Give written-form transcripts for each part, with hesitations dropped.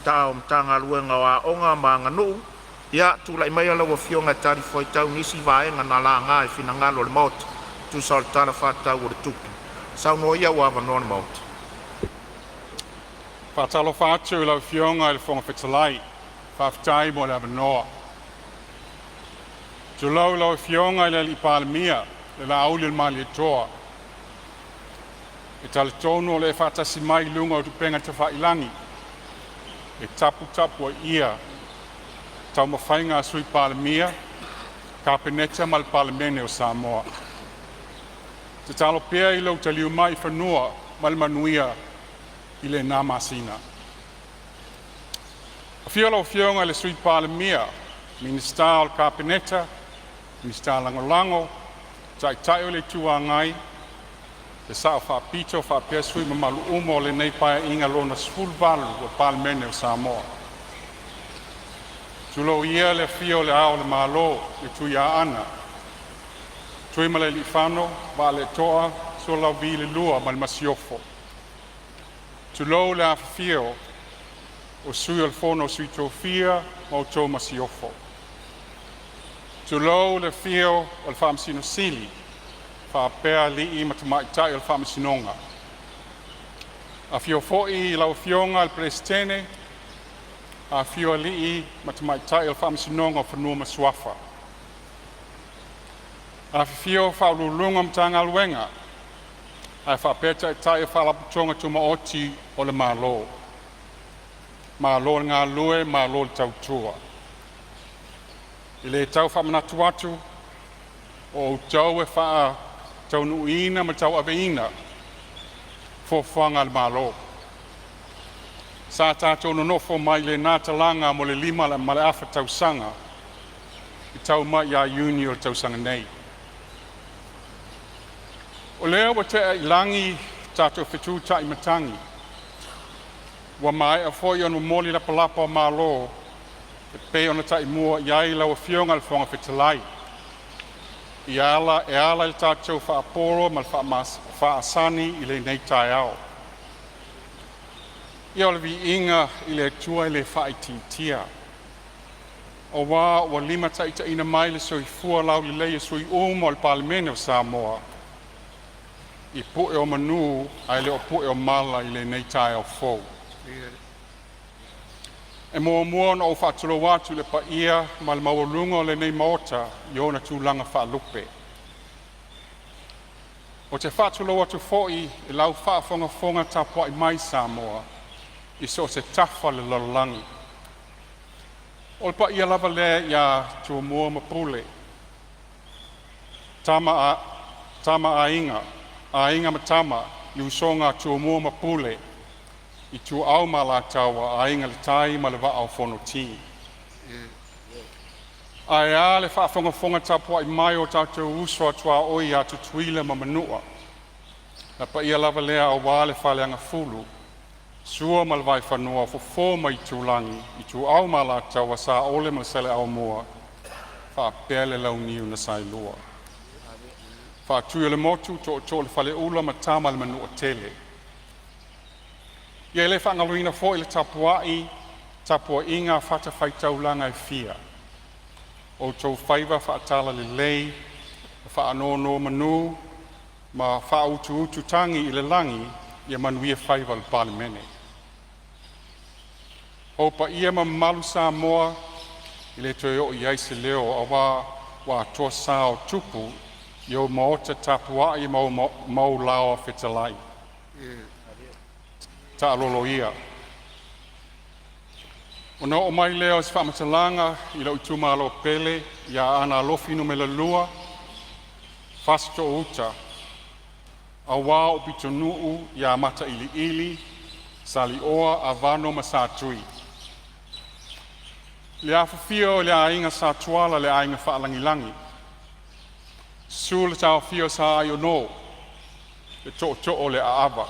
Minisita o Matagaluega o Aoga ma Aganuu. Ia tulai maia lau Afioga e talifuaitau i nisi vaega na laga i finagalo o le Maota e tusa o le Tala Faatatau o le Tupe. Saunoa ia ua avanoa le Maota. Faatalofa atu i lau Afioga i le Fofoga Fetalai, faafetai mo le avanoa. Tulou lau Afioga i le Palemia, le Laauli o le Malietoa. E talitonu o lo o e faatasi mai i luga o upega tafailagi e taputapuaia taumafaiga a Sui Palemia, Kapeneta ma le Palemene o Samoa. Tatalo pea i lou taliu mai i fanua ma le manuia i lena masina. Afio lau Afioga i le Sui Palemia, Minisita o le Kapeneta, Minisita Lagolago, Taitai o le Itu Agai, le Sao Faapito faapea sui usufono mamalu uma o lenei Paeaiga lona XVIII o le Palemene o Samoa. Tulou ia le afio o Le Ao o le Malo, le Tuiaana Tuimalealiifano Vaaletoa Sualauvi II ma le Masiofo. Tulou le afifio o Sui o le Fono a Sui Tofia ma outou Masiofo. Tulou le afio o le Faamasino Sili faapea alii ma tamaitai o le Faamasinoga. Afio foi lau Afioga i le Peresetene, afifio alii ma tamaitai o le Faamasinoga o Fanua ma Suafa. Afifio Faauluuluga o Matagaluega ae faapea Taitai o Faalapotopotoga Tumaoti o le Malo. Malo le galulue malo le tautua. E le tau faamanatu atu, o outou e faataunuuina ma tauaveina fuafuaga a le Malo. Sa tatou nonofo mai lena talaga mo le 5.5 tausaga e tau mai ia Iuni o le tausaga nei. O lea ua tea i lagi tatou fetu taimatagi ua maea foi ona momoli lapalapa o malo e pei ona taimua i ai lau Afioga i le Fofoga Fetalai e ala i le tatou faapolo ma le faasani i lenei taeao. Ia o le viiga i le Atua e le faaitiitia aua ua limataitaiina mai le soifua laulelei o sui usufono uma o le Palemene o Samoa i pu'e o manu ae le o pu'e o mala i lenei taeao fou. E muamua ona ou faatulou atu i le paia ma le maualuga o lenei Maota i ona tulaga faalupe. Ou te faatulou atu foi i lau faafogafoga tapuai mai Samoa i so o se tafa o le lalolagi. O le paia lava lea ia Tumua ma Pule, Tama a Aiga, Aiga ma Tama, le usoga a Tumua ma Pule, Ituau ma Alataua, Aiga i le Tai ma le Vaa o Fonoti. Ae a le faafogafoga tapuai mai a o tatou uso a tuaoi ia Tutuila ma Manua. Le paia lava lea aua le Faleagafulu, Sua ma le Vaifanua, Fofo ma Aitulagi, Ituau ma Alataua, Saole ma Saleaaumua faapea le Launiu na Saelua. Faatuiolemotu tootoo o le Faleula ma Tama a le Manuatele. Ia e le faagaloina foi le tapuaiga a fatafaitaulaga e fia, o outou faiva faatalalelei ma faanonomanu ma faautuutu tagi i le lagi ia manuia faiva o le Palemene. O paia ma mamalu Samoa e le toe oo i ai se leo aua ua atoa sa o tupu i ou maota tapuai ma ou laoa fetalai. Taalolo ia. Ona oo mai lea o se faamatalaga i lou itumalo pele ia Aana Alofi Nu.2, Fasitoo-uta aua ou pitonuu ia Matailiili, Salioa, Avano ma Satui. Le afifio o le Aiga Sa Tuala, le Aiga Faalagilagi, susu le taofia o Sa Aiono le Tootoo o le Aava,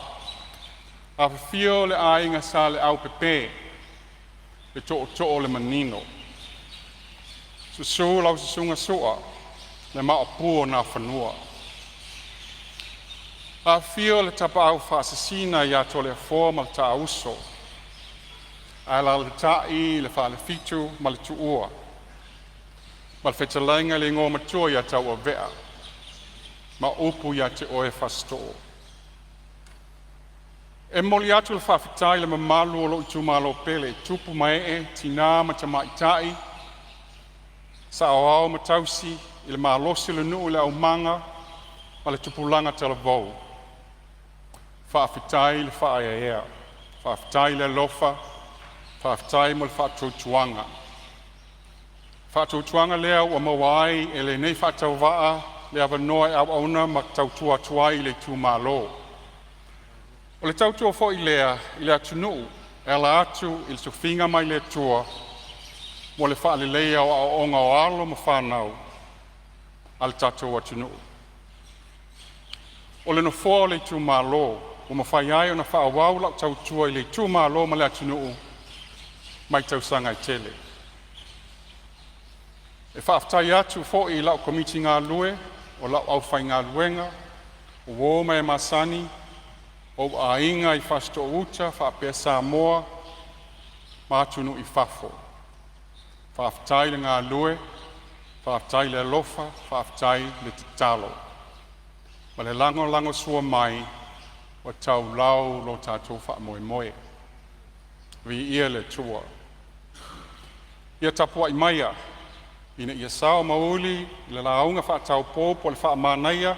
afifio le Aiga Sa Leaupepe, le Tootoo o le Manino, susu lau Susuga Sua le Maopu o Nafanua. Afifio le Tapaau Faasisina ia Toleafoa ma le taa uso, Ae alaalatai le Falefitu ma le Tuua ma le fetalaiga i le Igoamatua ia Tauauvea ma upu ia te oe Fasitoo. E momoli atu le faafetai i le mamalu o lou itumalo pele, i tupu ma ee, tina ma tamaitai, saoao ma tausi, i le malosi o le nuu, le aumaga ma le tupulaga talavou, faafetai le faaeaea, faafetai le alofa, faafetai mo le faatuatuaga. Faatuatuaga lea ua maua ai e lenei faatauvaa le avanoa e auauna ma tautua atu ai i le itumalo. O le tautua foi lea i le atunuu e ala atu i le tofiga mai le Atua mo le faaleleia o aoaoga o alo ma fanau a le tatou atunuu. O le nofoa o le itumalo ua mafai ai ona faaauau lau tautua i le itumalo ma le atunuu mai tausaga e tele. E faafetai atu foi i lau Komiti Galulue o lau aufaigaluega, o uo ma e masani, ou aiga i Fasitoouta faapea Samoa ma atunuu i fafo, faafetai le galulue, faafetai le alofa, faafetai le tatalo ma le lagolagosua mai ua taulau lo tatou faamoemoe. Viia le Atua. Ia tapuai maia ina ia sao ma uli le lauga faataupou po o le faamanaia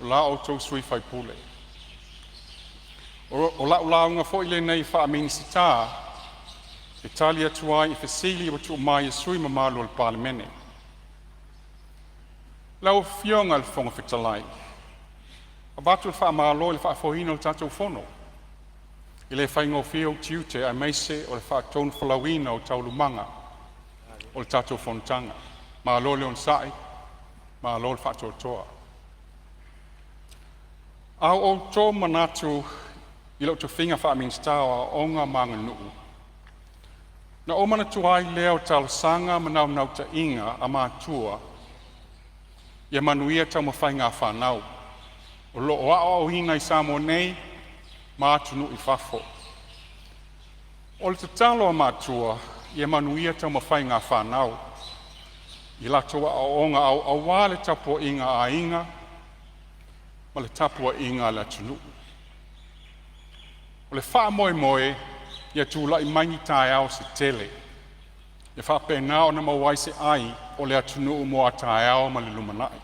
o la outou sui usufono. O lau lauga foi lenei faa-Minisita e tali atu ai i fesili ua tuu mai e sui usufono mamalu o le Palemene. Lau Afioga i le Fofoga Fetalai, avatu le faamalo i le faafoeina o le tatou Fono. E le faigofie ou tiute aemaise o le faatonufolauina o taualumaga o le tatou fonotaga. Malo le onosai, malo le faatoatoa. A ua ou to manatu i lou tofiga faa-Minisita o Aoga ma Aganuu, ona ou manatua ai lea o talosaga ma naunautaiga a matua ia manuia taumafaiga a fanau o lo o aoaoina i Samoa nei ma atunuu i fafo. O le tatalo a matua ia manuia taumafaiga a fanau i latou aoaoga aua le tapuaiga a aiga ma le tapuaiga a le atunuu. O le faamoemoe ia tulai mai ni taeao se tele e faapena ona maua ai se ai o le atunuu mo a taeao ma le lumanai.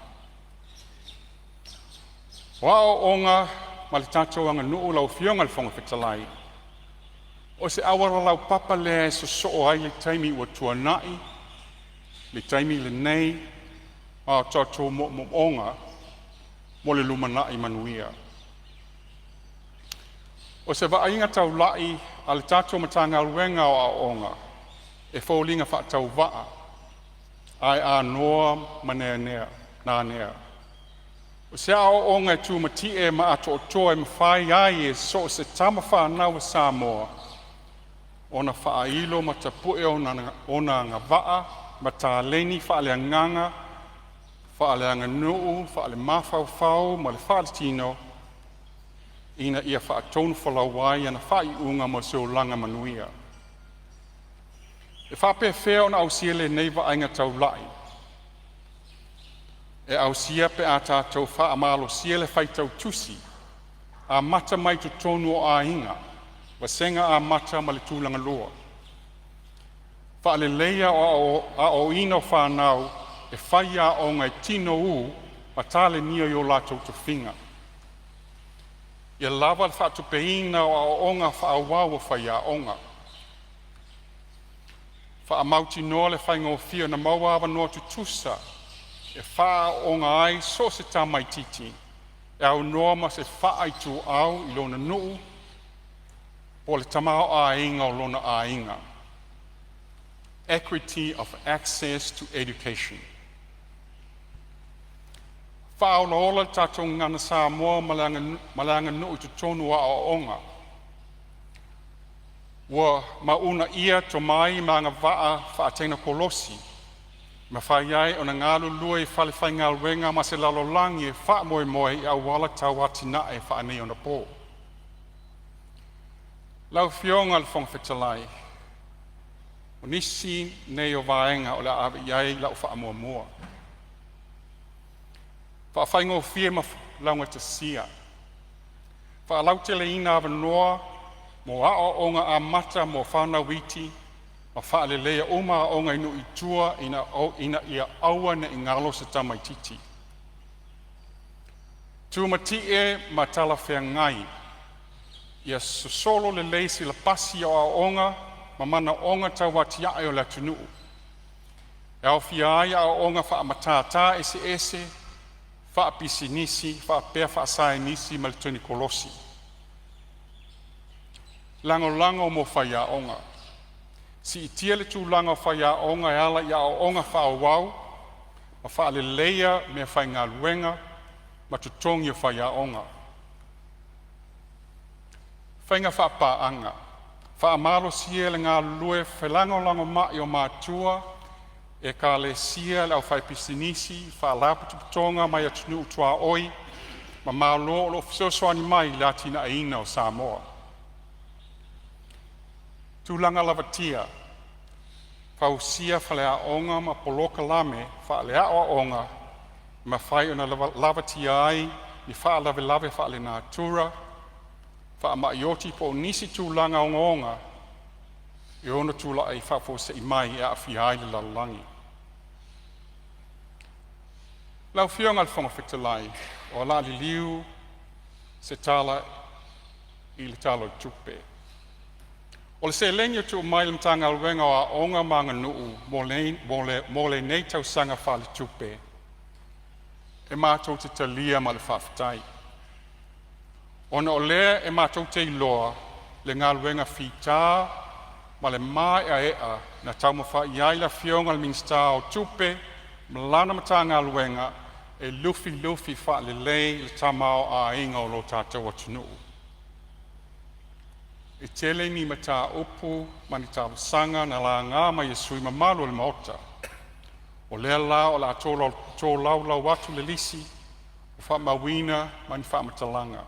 O aoaoga ma le tatou aganuu lau Afioga i le Fofoga Fetalai, o se auala laupapa lea e sosoo ai le taimi ua tuanai, le taimi lenei ma o tatou moomooga mo le lumanai manuia. O se vaaiga taulai a le tatou Matagaluega o Aoaoga, e foliga faatauvaa ae anoa ma nanea. O se aoaoga e tumatie ma atoatoa e mafai ai e so o se tamafanau a Samoa ona faailo ma tapue ona agavaa ma taleni faaleagaga, faaleaganuu, faalemafaua ma le faaletino ina ia faatonufolau ai ana faaiuga mo se olaga manuia. E faapefea ona ausia lenei vaaiga taulai? E ausia pe a tatou faamalosia le faitau tusi amata mai totonu o aiga, vasega amata ma le tulagalua. Faaleleia le aoaoina o fanau e faiaoga i tino u ma talenia i o latou tofiga. Ia lava le faatupeina o aoaoga faaauau a faiaoga. Faamautinoa le faigofie ona maua avanoa tutusa e faaaooga ai so o se tamaitiiti e aunoa ma se faaituau i lona nuu po o le tamaoaiga o lona aiga. Equity of Access to Education. Faaolaola le tatou Gagana Samoa ma le aganuu i totonu o aoaoga. Ua uunaia tomai ma agavaa faatekonolosi e mafai ai ona galulue i falefaigaluega ma se lalolagi e faamoemoe i auala tau atinae faaneionapo. Lau Afioga i le Fofoga Fetalai, O nisi nei o vaega o le a ave i ai lau faamuamua: Faafaigofie ma laugatasia, faalauteleina avanoa mo aoaoga amata mo fanau iti ma faaleleia uma aoga i nuu i tua ina ia aua nei galo se tamaititi. Tumatie ma talafeagai ia sosolo lelei silapasi o aoaoga ma manaoga tau atiae o le atunuu, e aofia ai aoaoga faamatata eseese, faapisinisi, faapea faasaienisi ma le tekonolosi. Lagolago mo faiaoga. Siitia le tulaga o faiaoga e ala i aoaoga faaauau ma faaleleia meafaigaluega ma totogi o faiaoga. Faiga Faapaaga Faamalosia le galulue felagolagomai o matua, ekalesia le aufaipisinisi, faalapotopotoga mai atunuu tuaoi ma Malo o lo o fesoasoani mai i le atinaeina o Samoa. Tulaga Lavatia Fausia faleaoga ma polokalame faaleaoaoga e mafai ona lavatia ai ni faalavelave faalenatura, faamai oti po o nisi tulaga ogaoga e ono tulai faafuasei mai e aafia ai le lalolagi. Lau Afioga i le Fofoga Fetalai, o le a liliu se tala i le Tala o le Tupe. O le seleni ua tuuina mai i le Matagaluega o Aoga ma Aganuu mo lenei tausaga faaletupe, e matou te talia ma le faafetai, ona o lea e matou te iloa le galuega fita ma le maeaea na taumafai i ai le Afioga i le Minisita o Tupe ma lana Matagaluega e lufilufi faalelei le tamaoaiga o lo tatou atunuu. E tele ni mataupu ma ni talosaga na laga mai e sui usufono mamalu o le Maota. O lea la o le a tolaulau atu le lisi ua faamauina ma ni faamatalaga.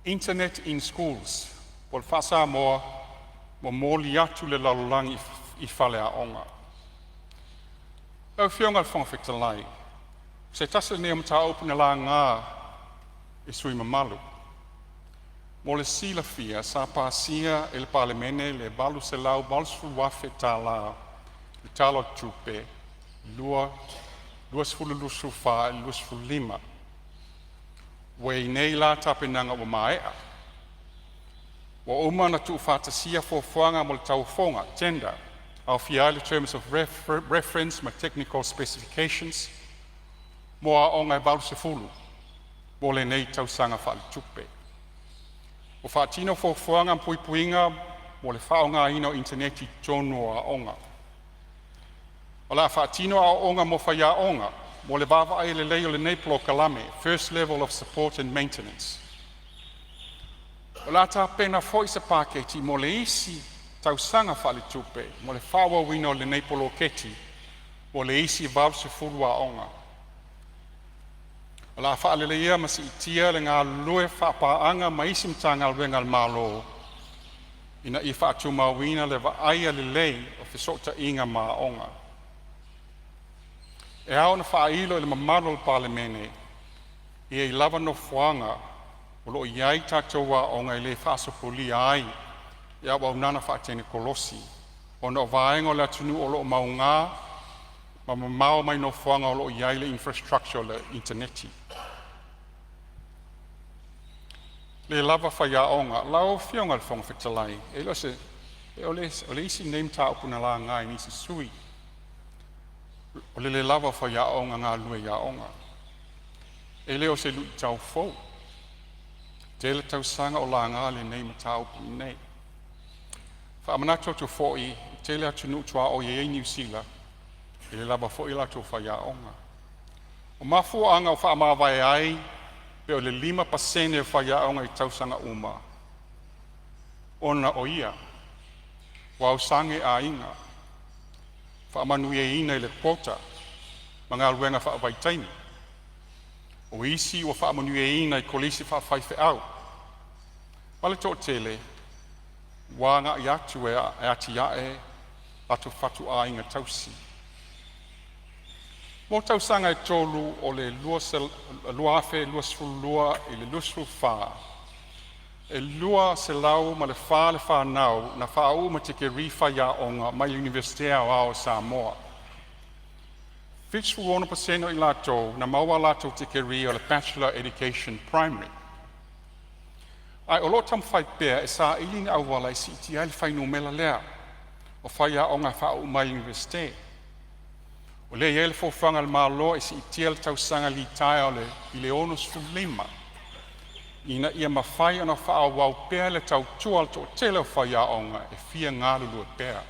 Internet in Schools po o le faa-Samoa Momoli atu le lalolagi i faleaoga. Lau Afioga i le Fofoga Fetalai, o se tasi lenei o mataupu na laga e sui usufono mamalu. Mo le silafia, sa pasia e le Palemene le $880,000 i le Tala o le Tupe 2024/2025. Ua i ai nei la tapenaga ua maea, ua uma ona tuufaatasia fuafuaga mo le tauofoga (tender) aofia ai terms of reference ma technical specifications mo aoga e 80 mo lenei tausaga faaletupe. Ua faatino fuafuaga ma puipuiga mo le faaaogaina o initaneti i totonu o aoga. O le a faatino aoaoga mo faiaoga mo le vaavaaia lelei o lenei polokalame (First Level of Support and Maintenance). O le a tapena foi se paketi mo le isi tausaga faaletupe mo le faaauauina o lenei poloketi mo le isi 80 aoga. O le a faaleleia ma siitia le galulue faapaaga ma isi Matagaluega a le Malo ina ia faatumauina le vaaia lelei o fesootaiga ma aoga. E ao ona faailo i le mamalu o le Palemene, e i ai lava nofoaga o lo o i ai tatou aoga e le faasopolia ai le auaunaga faatekonolosi ona o vaega o le atunuu o lo o mauga ma mamao mai nofoaga o lo o i ai le infrastructure o le initaneti. Le lava faiaoga. Lau Afioga i le Fofoga Fetalai, e le o se o le isi lenei mataupu na laga e nisi o sui usufono, o le le lava o faiaoga galulue i aoga. E le o se luitau fou, tele tausaga o laga lenei mataupu i inei. Faamanatu atu foi, e tele atunuu tuaoi e i ai Niu Sila e le lava foi a latou faiaoga. O mafuaaga ua faamavae ai pe o le 5% o faiaoga i tausaga uma ona o ia ua ausage aiga, faamanuiaina i le quota ma galuega faavaitaimi. O isi ua faamanuiaina i kolisi faafaifeau, ma le toatele Ua agai atu e atiae latou fatuaiga tausī. Mo tausaga e tolu o le 2022 i le 2024, e 204 le fanau na faauu ma tikeri faiaoga mai le Iunivesite Aoao o Samoa. 76% o i latou na maua a latou tikeri o le Bachelor of Education Primary. Ae o lo o taumafai pea e saili ni auala e siitia ai le fuainumera lea o faiaoga e faauu mai le Iunivesite. O lea e i ai le fuafuaga a le Malo e siitia le tausaga litaea i le 65 ina ia mafai ona faaauau pea le tautua a le toatele o faiaoga e fia galulue pea.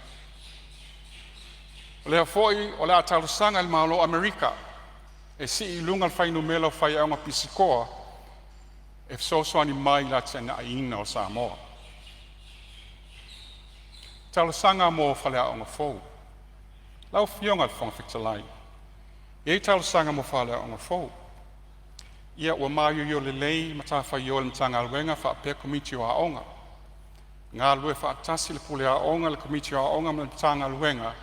O lea foi o le a talosaga i le Malo o Amerika e sii i luga le fuainumera o faiaoga pisikoa e fesoasoani mai i le atiaeina o Samoa. Talosaga mo Faleaoga Fou. Lau Afioga i le Fofoga Fetalai, e i ai talosaga mo faleaoga fou. Ia ua maioio lelei matafaioi a le Matagaluega faapea le Komiti o Aoga. Galulue faatasi le Pule Aoga, le Komiti o Aoga ma le Matagaluega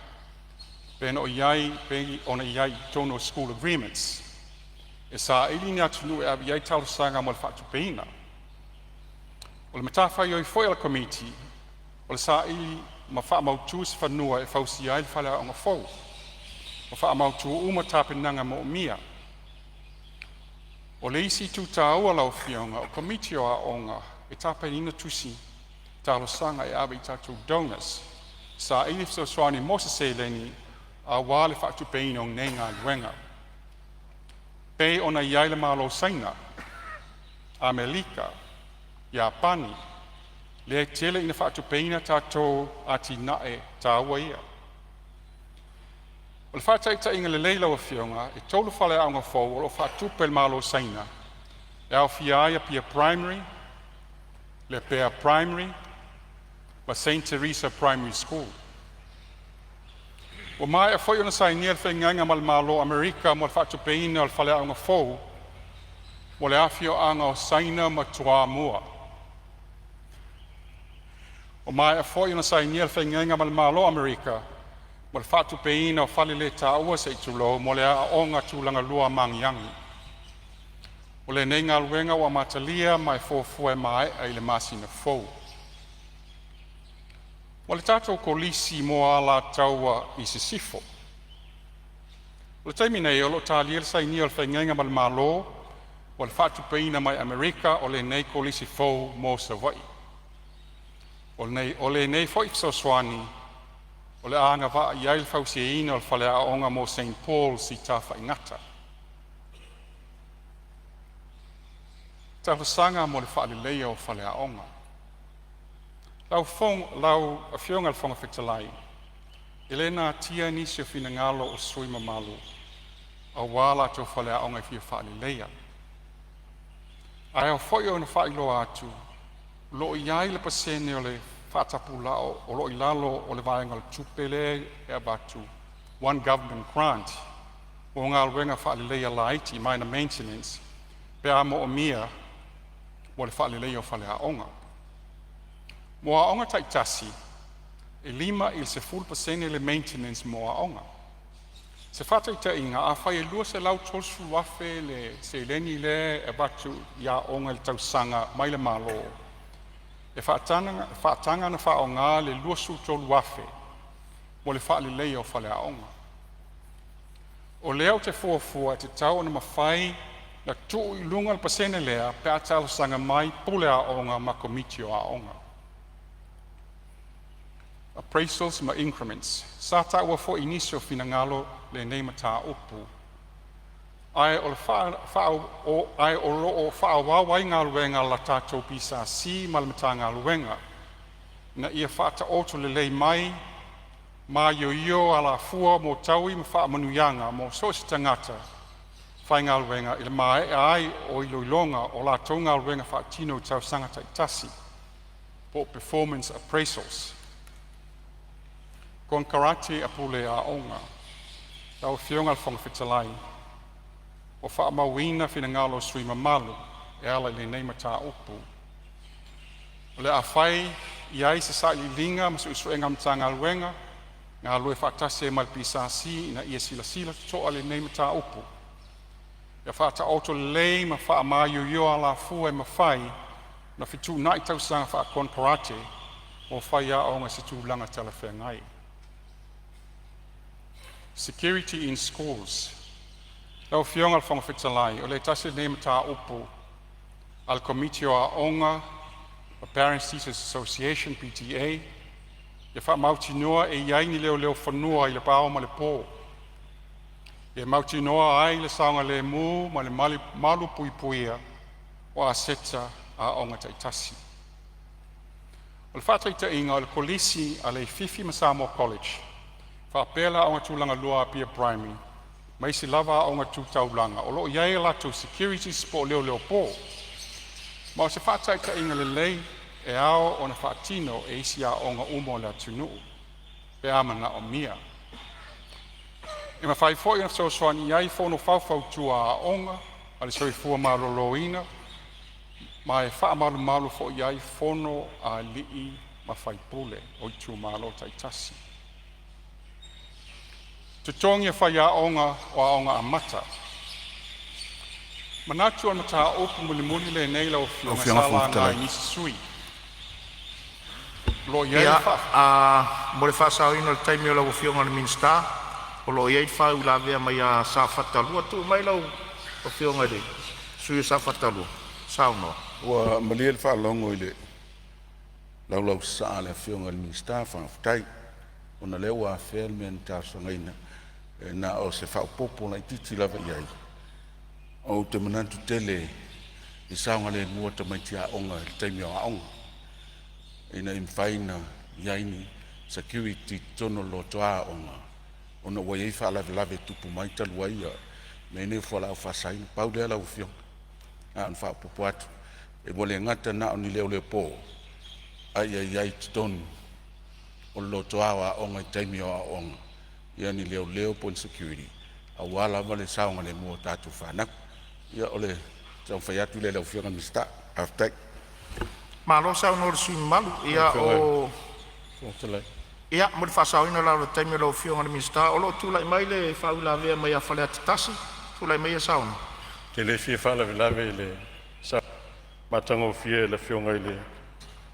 e pei ona i ai i totonu o School Agreements e saili ni atunuu e ave i ai talosaga mo le faatupeina. O le matafaioi foi a le Komiti o le saili ma faamautu se fanua e fausia ai le faleaoga fou. Ua faamautu uma tapenaga moomia. O le isi itu taua lau Afioga, o Komiti o Aoga e tapenaina tusi talosaga e ave i tatou donors e saili fesoasoani mo se seleni aua le faatupeina o nei galuega. E pei ona i ai le Malo o Saina, Amelika, Iapani, lea e tele ina faatupeina tatou atinae taua ia. O le faataitaiga lelei lau Afioga, e tolu faleaoga fou o lo o faatupe e le Malo o Saina, e aofia ai Apia Primary, Lepea Primary ma Saint Theresa Primary School. Ua maea foi ona sainia le faaiuga ma le Malo o Amerika mo le faatupeina o le faleaoga fou mo le afioaga o Saina ma Toamua. Ua maea foi ona sainia le faaiuga ma le Malo o Amerika mo le faatupeina o faleletaua se i tulou mo le Aoga Tulagalua a Magiagi. O lenei galuega ua amatalia ma e fuafua e maea i le masina fou. Mo le tatou Kolisi mo Alataua i Sisifo. O le taimi nei o lo o talia le sainia o le faaiuga ma le Malo mo le faatupeina mai Amerika o lenei Kolisi fou mo Savaii. O lenei foi fesoasoani o le a agavaa i ai le fausiaina o le faleaoga mo St Pauls i Tafaigata. Talosaga mo le Faaleleia o Faleaoga. Lau Afioga i le Fofoga Fetalai, e le natia nisi o finagalo o sui usufono mamalu aua latou faleaoga e fia faaleleia. Ae ao foi ona faailoa atu, o lo o i ai le pasene o le faatapulaa o lo o i lalo o le vaega o le tupe lea e avatu, One Government Grant mo galuega faaleleia laiti, minor maintenance pe a moomia mo le faaleleia o faleaoga. Mo aoga taitasi, e 5 i le 10% le maintenance mo aoga. Se faataitaiga, afai e $230,000 le seleni lea e avatu i aoga i le tausaga mai le Malo, e faataga ona faaaoga le $23,000 mo le faaleleia o faleaoga. O lea ou te fuafua e tatau ona mafai ona tuu i luga le pasene lea pe a talosaga mai pule aoga ma komiti o aoga. Appraisals ma Increments. Sa taua foi i nisi o finagalo lenei mataupu, ae o lo o faaauau ai galuega a le tatou PSC ma le Matagaluega ina ia faataoto lelei ma maioio alafua mo taui ma faamanuiaga mo so o se tagata faigaluega i le maea ai o iloiloga o latou galuega faatino i tausaga taitasi (performance appraisals). Konekarate a Pule Aoga. Lau Afioga i le Fofoga Fetalai, ua faamauina finagalo o sui usufono mamalu e ala i lenei mataupu. O le a fai i ai se sailiiliga ma suesuega a le Matagaluega galulue faatasi ai ma le PSC ina ia silasila totoa i lenei mataupu. Ia faataoto lelei ma faamaioio alafua e mafai ona fetuunai tausaga faakonekarate mo faiaoga i se tulaga talafeagai. Security in Schools. Lau Afioga i le Fofoga Fetalai, o le tasi lenei o mataupu a le Komiti o Aoga Parents Teachers Association PTA, ia faamautinoa e i ai ni leoleo fanua i le ao ma le po, e mautinoa ai le saogalemu ma le malupuipuia o aseta a aoga taitasi. O le faataitaiga o le Kolisi a Leififi ma Samoa College faapea le Aoga Tulagalua a Apia Primary ma isi lava aoga tu taulaga o lo o i ai a latou securities po o leoleo po. Ma o se faataitaiga lelei e ao ona faatino e isi aoga uma o le atunuu pe a manaomia. E mafai foi ona fesoasoani i ai Fono Faufautua a aoga a le Soifua Maloloina ma e faamalumalu foi i ai fono a alii ma faipule o itumalo taitasi. Totogi o Faiaoga o Aoga Amata. Manatu o le mataupu mulimuli lenei lau Lau Afioga Afioga i sa le Fofoga laga e Fetalai. nisi sui usufono. O lo o i ai le Ia, mo le faasaoina o le taimi o lau Afioga i le Minisita, o lo o i ai le faauilavea mai ia Safata 2. Tuu mai lau Afioga i le sui usufono mo Safata 2 e saunoa. Ua malie le faalogo i le laulausasaa a le Afioga i le Minisita, faafetai ona o lea ua afea le mea na talosagaina. E na o se faaopoopo laitiiti lava i ai. Ou te manatu tele i le saogalemu o tamaiti aoga i le taimi o aoaoga, ina ia mafai ona i ai ni security i totonu o le lotoa aoga ona ua i ai faalavelave e tupu mai talu ai mea nei o fualaau faasaina. Pau lea lau Afioga, na ona faaopoopo atu. Ua le gata na o ni leoleo po, a ia i ai i totonu o le lotoa o aoga i taimi o aoaoga ia ni leoleo po o ni security aua lava le saogalemu o tatou fanau. Ia o le taumafai atu lea i lau Afioga i le Minisita. Faafetai. Malo saunoa i le sui usufono mamalu. Lau Afioga i le Fofoga Fetalai. Ia, mo le faasaoina la o le taimi o lau Afioga i le Minisita, o lo o tulai mai le faauilavea mai ia Faleata 1. Tulai maia Sauna. Ou te le fia faalavelave i le saunoaga matagofie a le Afioga i le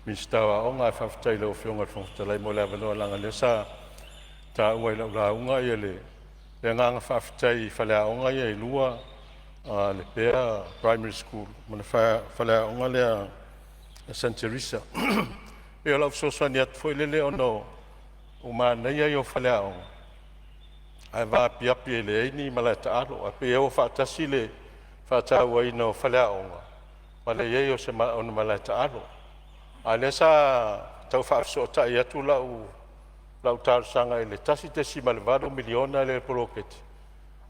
Minisita o Aoga, ae faafetai i lau Afioga i le Fofoga Fetalai mo le avanoa, leaga o lea sa taua i lau lauga le agaga faafetai i faleaoga ia e lua, Lepea Primary School ma le faleaoga lea a Saint Teresa. E pei o lau fesoasoani atu foi lele ona o le manaia ia o faleaoga ae vaapiapi e leai ni malae taalo. Ae pei ua faatasi le faatauaina o faleaoga ma le i ai o ni malae taalo. A o lea sa tau faafesootai atu lau talosaga i le $1.8 miliona lea i le poloketi.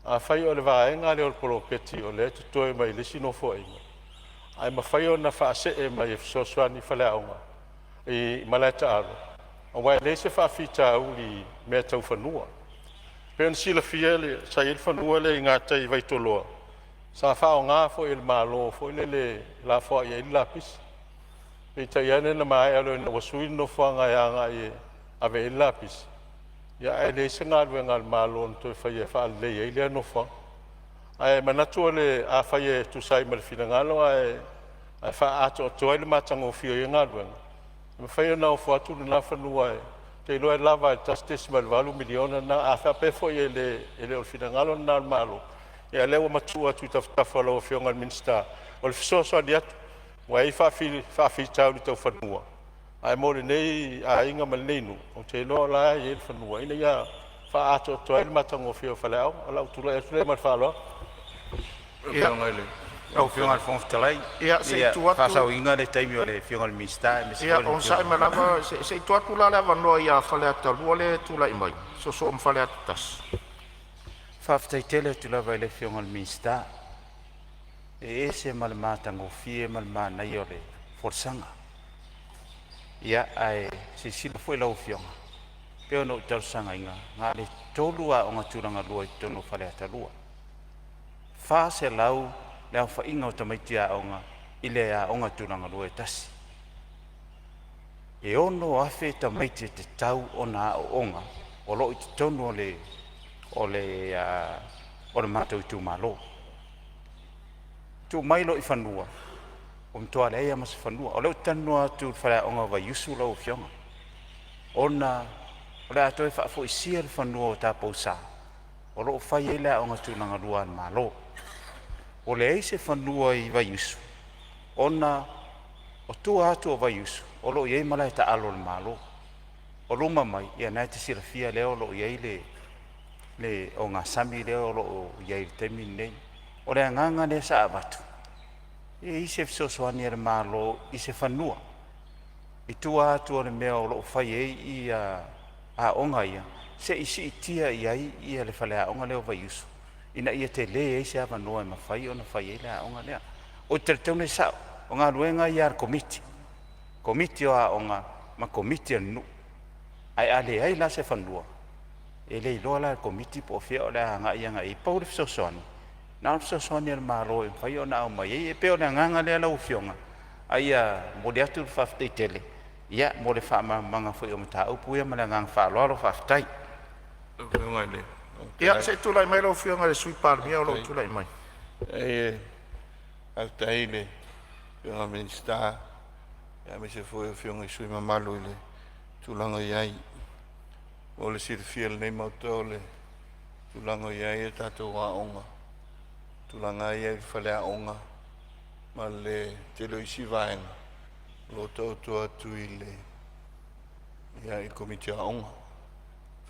Afai o le vaega lea o le poloketi o lea e totoe mai le isi Nofoaiga, ae mafai ona faasee mai e fesoasoani i faleaoga i malae taalo, aua e leai se faafitauli i mea tau fanua. E pei ona silafia sa i ai le fanua lea i gatai i Vaitoloa sa faaaoga foi e le Malo foi lele e lafoai ai le lapisi. Peitai ane na maea loa ina ua sui le nofoaga e agai e ave i ai le lapisi, ia ae leai se galuega a le Malo na toe faia e faaleleia ai lea nofoaga. Ae manatu afai e tusa ai ma le finagalo ae faaatoatoa ai le matagofie o ia galuega, e mafai ona ofo atu lena fanua, ou te iloa e lava i le $1.8 miliona lena. A faapea foi e le o le finagalo lena o le Malo, ia o lea ua matuu atu i tafatafa o lau Afioga i le Minisita. O le fesoasoani atu aua e i ai faafitauli tau fanua, ae mo lenei aiga ma lenei nuu, ou te iloa o la e i ai le fanua ina ia faaatoatoa ai le matagofie o faleaoga. O lou tulai atu lea ma le faaaloalo. Lau Afioga i le Fofoga Fetalai, Ia se i ia tuu atu, faasaoina le taimi o le Afioga i le Minisita aemaise ia foi le onosai Afioga. mai lava se i tuu atu la le avanoa ia Faleata 2 lea e tulai mai, soosoo ma Faleata 1. Faafetai tele atu lava i le Afioga i le Minisita, e ese ma le matagofie ma le manaia o le folasaga. Ia ae silasila foi lau Afioga, pei ona ou talosagaina, na o le tolu aoga tulagalua i totonu o Faleata 2, 400 le aofaiga o tamaiti aoga i le aoga tulagalua e tasi. E 6,000 tamaiti e tatau ona aooga o lo o i totonu o le matou itumalo. Tuu mai loa i fanua, ua matua leai lava ma se fanua. O lea ou te talanoa atu i le faleaoga o Vaiusu lau Afioga, ona o le a toe faafoisia le fanua o Taupousa o lo o fai ai le aoga tulagalua a le Malo. Ua leai se fanua i Vaiusu ona o tua atu o Vaiusu o lo o i ai malae taalo o le Malo. O luma mai, ia lena e te silafia lea o lo o i ai le ogasami lea o lo o i ai i le taimi lenei. O le agaga lea sa avatu, e i ai se fesoasoani a le Malo i se fanua i tua atu o le mea o lo o fai ai aoga ia, se i siitia i ai le faleaoga lea o Vaiusu ina ia tele ai se avanoa e mafai ona fai ai le aoga lea. Ou te talitonu e sao, o galuega ia a le Komiti, Komiti o Aoga ma Komiti a le nuu. Ae a leai la se fanua, e le iloa la e le Komiti po o fea o le a agai i ai. Pau le fesoasoani, na o le fesoasoani a le Malo e mafai ona aumai ai. E pei o le agaga lea lau Afioga, a ia momoli atu le faafetai tele mo le faamalamalamaga foi o mataupu ia ma le agaga faaaloalo. Faafetai. Ia se i tulai mai lau Afioga i le Sui Palemia o lo o tulai mai. Faafetai i le Afioga i le Minisita aemaise foi o Afioga i sui usufono mamalu i le tulaga o i ai. Mo le silafia e lenei Maota o le tulaga o i ai a tatou aoga, tulaga lava ia i faleaoga ma le tele o isi vaega o lo o taoto atu i le Komiti o Aoga. O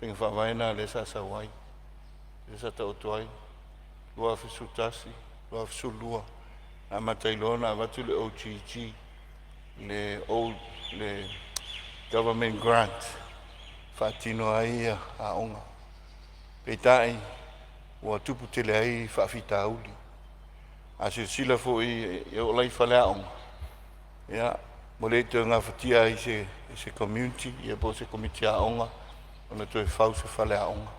faiga faavae na lea sa sau ai, lea sa taoto ai 2011, 2012 na amata ai loa ona avatu le OGG, le Government Grant e faatino ai aoga. Peitai ua tupu tele ai faafitauli. A silasila foi e oo la i faleaoga, ia, ua le toe gafatia ai e se community po o se komiti aoga ona toe fau se faleaoga.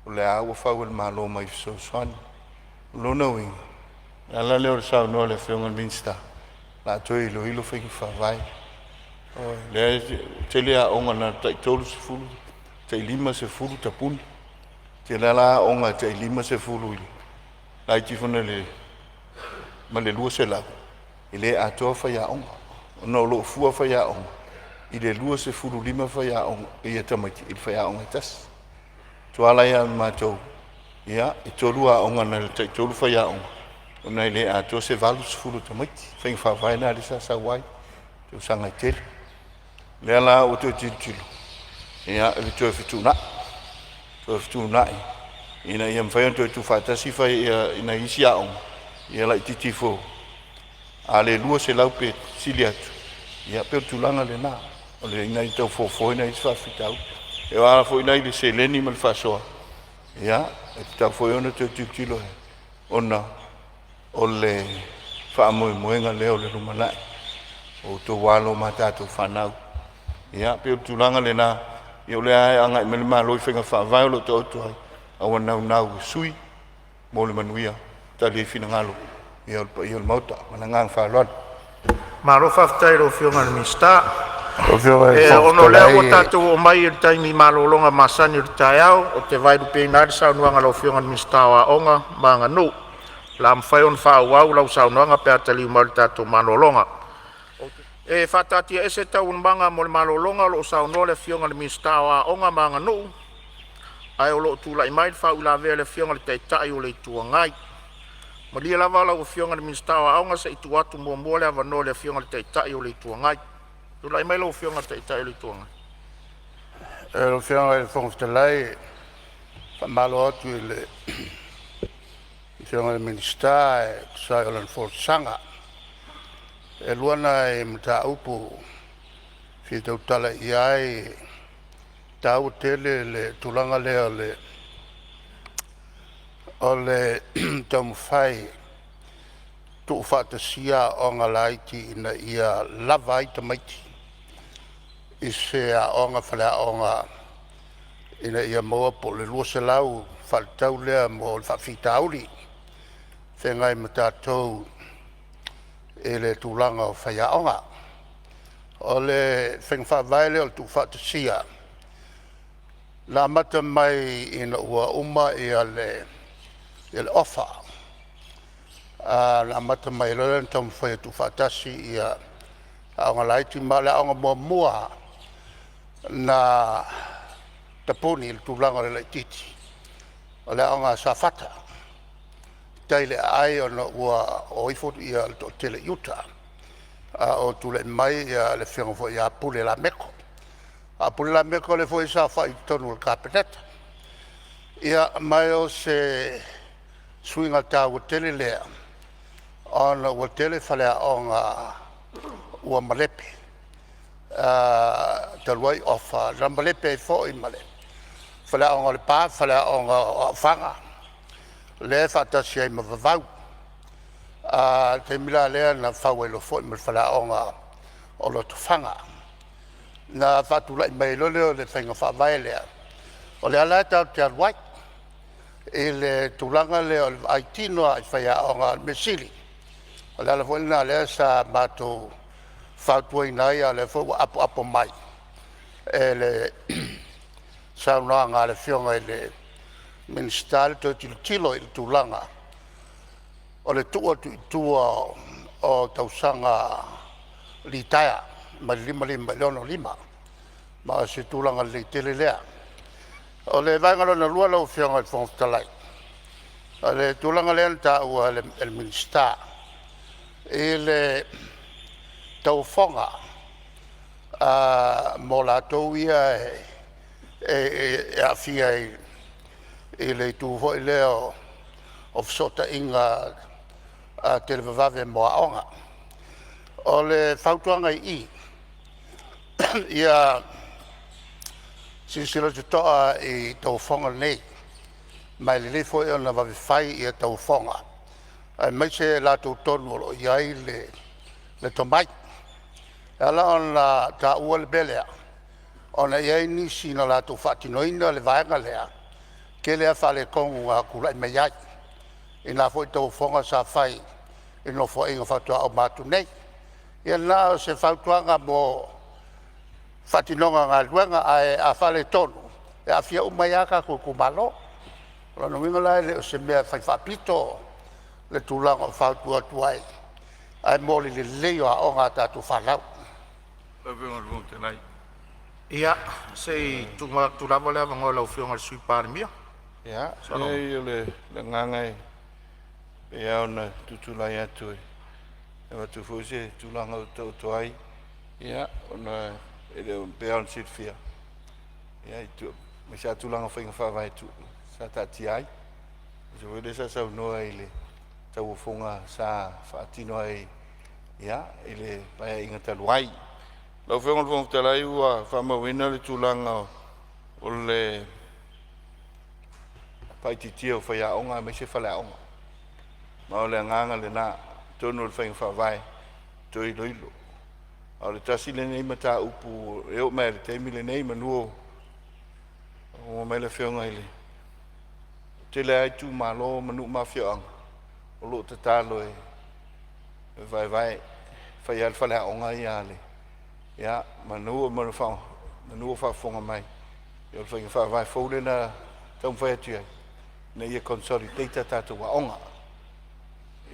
O lea lava ua fau e le Malo mai fesoasoani. O lona uiga, o le ala lea o le saunoa i le Afioga i le Minisita, o le a toe iloilo faiga faavae. O lea e tele aoga na o le tai 30, tai 50 tapuni. E tele lava la aoga e tai 50 laiti ifo nai le ma le 200, e le atoa faiaoga, ona o lo o fua faiaoga i le 25 faiaoga ia tamaiti i le faiaoga e tasi. Tua la ia matou, ia, e tolu aoga na o le tai-3 faiaoga, ona e le atoa se 80 o tamaiti. Faiga faavae lena lea sa sau ai i tausaga e tele. O lea la ua toe tilotilo ia i le toe fetuunai, toe fetuunai ina ia mafai ona toe tuufaatasi nai isi aoga ia laitiiti ifo, a le 200 pe sili atu, ia pei o le tulaga lena o le ina ia tau fofoina ai isi faafitauli. E ala foi la i le seleni ma le faasoa, ia, e tatau foi ona toe tilotilo ona o le faamoemoega lea o le lumanai o outou alo ma tatou fanau. Ia pei o le tulaga lena, ia o lea e agai mai le Malo i faiga faavae o lo o taoto ai, a ua naunau e sui mo le manuia, tali ai finagalo ia o le paia o le Maota. Ma le agaga faaaloalo. Malo faafetai i lau Afioga i le Minisita. Lau Afioga i le E Fofoga ono o lea ua Fetalai, tatou oo mai i le taimi malologa masani o le taeao, ou te vaelupeina ai le saunoaga a lau Afioga i le Minisita o Aoga ma Aganuu. O le a mafai ona faaauau lau saunoaga pe a taliu mai i le tatou malologa. E faataatiaese Taualumaga mo le malologa o lo o saunoa le Afioga i le Minisita o Aoga ma Aganuu, ae o lo o tulai mai le faauilavea a le Afioga i le Taitai o le Itu Agai. Malie lava lau Afioga i le Minisita o Aoga se i tuu atu muamua le avanoa i le Afioga i le Taitai o le Itu Agai. Tulai mai lau Afioga i le Taitai o le Itu Agai. Lau Afioga i le Fofoga Fetalai, e faamalo atu i le Afioga i le Minisita e tusa ai o lana folasaga. E lua nai mataupu e fia tautala i ai, e taua tele le tulaga lea o le taumafai e tuufaatasia aoga laiti ina ia lava ai tamaiti i se aoga faleaoga ina ia maua po o le 200 faatatau lea mo le faafitauli e feagai ma tatou i le tulaga o faiaoga. O le faiga faavae lea o le tuufaatasia na amata mai ina ua uma le Ofa na amata mai ai loa lea ona taumafai e tuufaatasi ia aoga laiti. Ma o le aoga muamua na tapuni i le tulaga o le laitiiti o le aoga a Safata i tai i le aai ona ua o ifo le toatele i uta a o tulai mai le afioga foi ia Pule Lameko. A o Pule Lameko lea foi e saofai i totonu o le Kapeneta. Ia ma o se suiga taua tele lea ona ua tele faleaoga ua malepe talu ai Ofa na malepe ai foi ma le faleaoga o Lepa, faleaoga o Aufaga lea e faatasi ai ma Vavau. O le taimi la lea na fau ai loa foi ma le faleaoga o Lotofaga. Na faatulai mai ai loa lea o le faiga faavae lea, o lea la tatou te alu ai i le tulaga lea o le vaai tino lava i faiaoga. O le mea sili, o le ala foi lena lea sa matou fautuaina ai, a o lea foi ua apoapo mai e le saunoaga a le Afioga i le Minisita le toe tilotilo i le tulaga o le tuu atu i tua o tausaga litaea mai le 55 i le 65, ma o se tulaga lelei tele lea. O le vaega lona lua lau Afioga i le Fofoga Fetalai, o le tulaga lea na taua e le Minisita i le tauofoga mo latou ia e aafia i le itu foi lea o fesootaiga televavave mo aoga. O le fautuaga i i, ia silasila totoa i tauofoga nei, ma e lelei foi ona vave fai tauofoga aemaise i latou tonu o lo o i ai le tomai. E ala ona taua le mea lea ona e i ai nisi na latou faatinoina le vaega lea, tele lava faaletonu na tulai mai ai i na foi tauofoga sa fai i nofoaiga faatoa uma atu nei. Ia na o se fautuaga mo faatinoga o galuega, ae a faaletonu e aafia uma ai lava tatou itumalo. O lona uiga la e le o se mea e fai faapito le tulaga o fautua atu ai, ae mo le lelei o aoga a tatou fanau. Ia, se i tuu atu lava le avanoa i lau Afioga i le Sui Palemia. Ia, leai o le agaga e pei lava ona tutulai atu e avatu foi se tulaga ua taoto ai, ia ona e le o, pei lava ona silafia, aemaise lava tulaga o faiga faavae sa taatia ai. Aemaise foi lea sa saunoa i le tauofoga sa faatino ai i le Paeaiga talu ai. Lau Afioga i le Fofoga Fetalai ua faamauina le tulaga o le faaitiitia o faiaoga aemaise faleaoga. Ma o le agaga lena, atonu o le faiga faavae toe iloilo. A o le tasi lenei mataupu e oo mai lava i le taimi lenei manu o faafofoga mai le Afioga i le tele lava itumalo ma nuu ma afioaga o lo o tatalo e vaevae, fai lava le faleaoga ia a le ia manu o faafofoga mai, ia o le faiga faavae fou lea na taumafai atu ai ina ia consolidate a tatou aoga.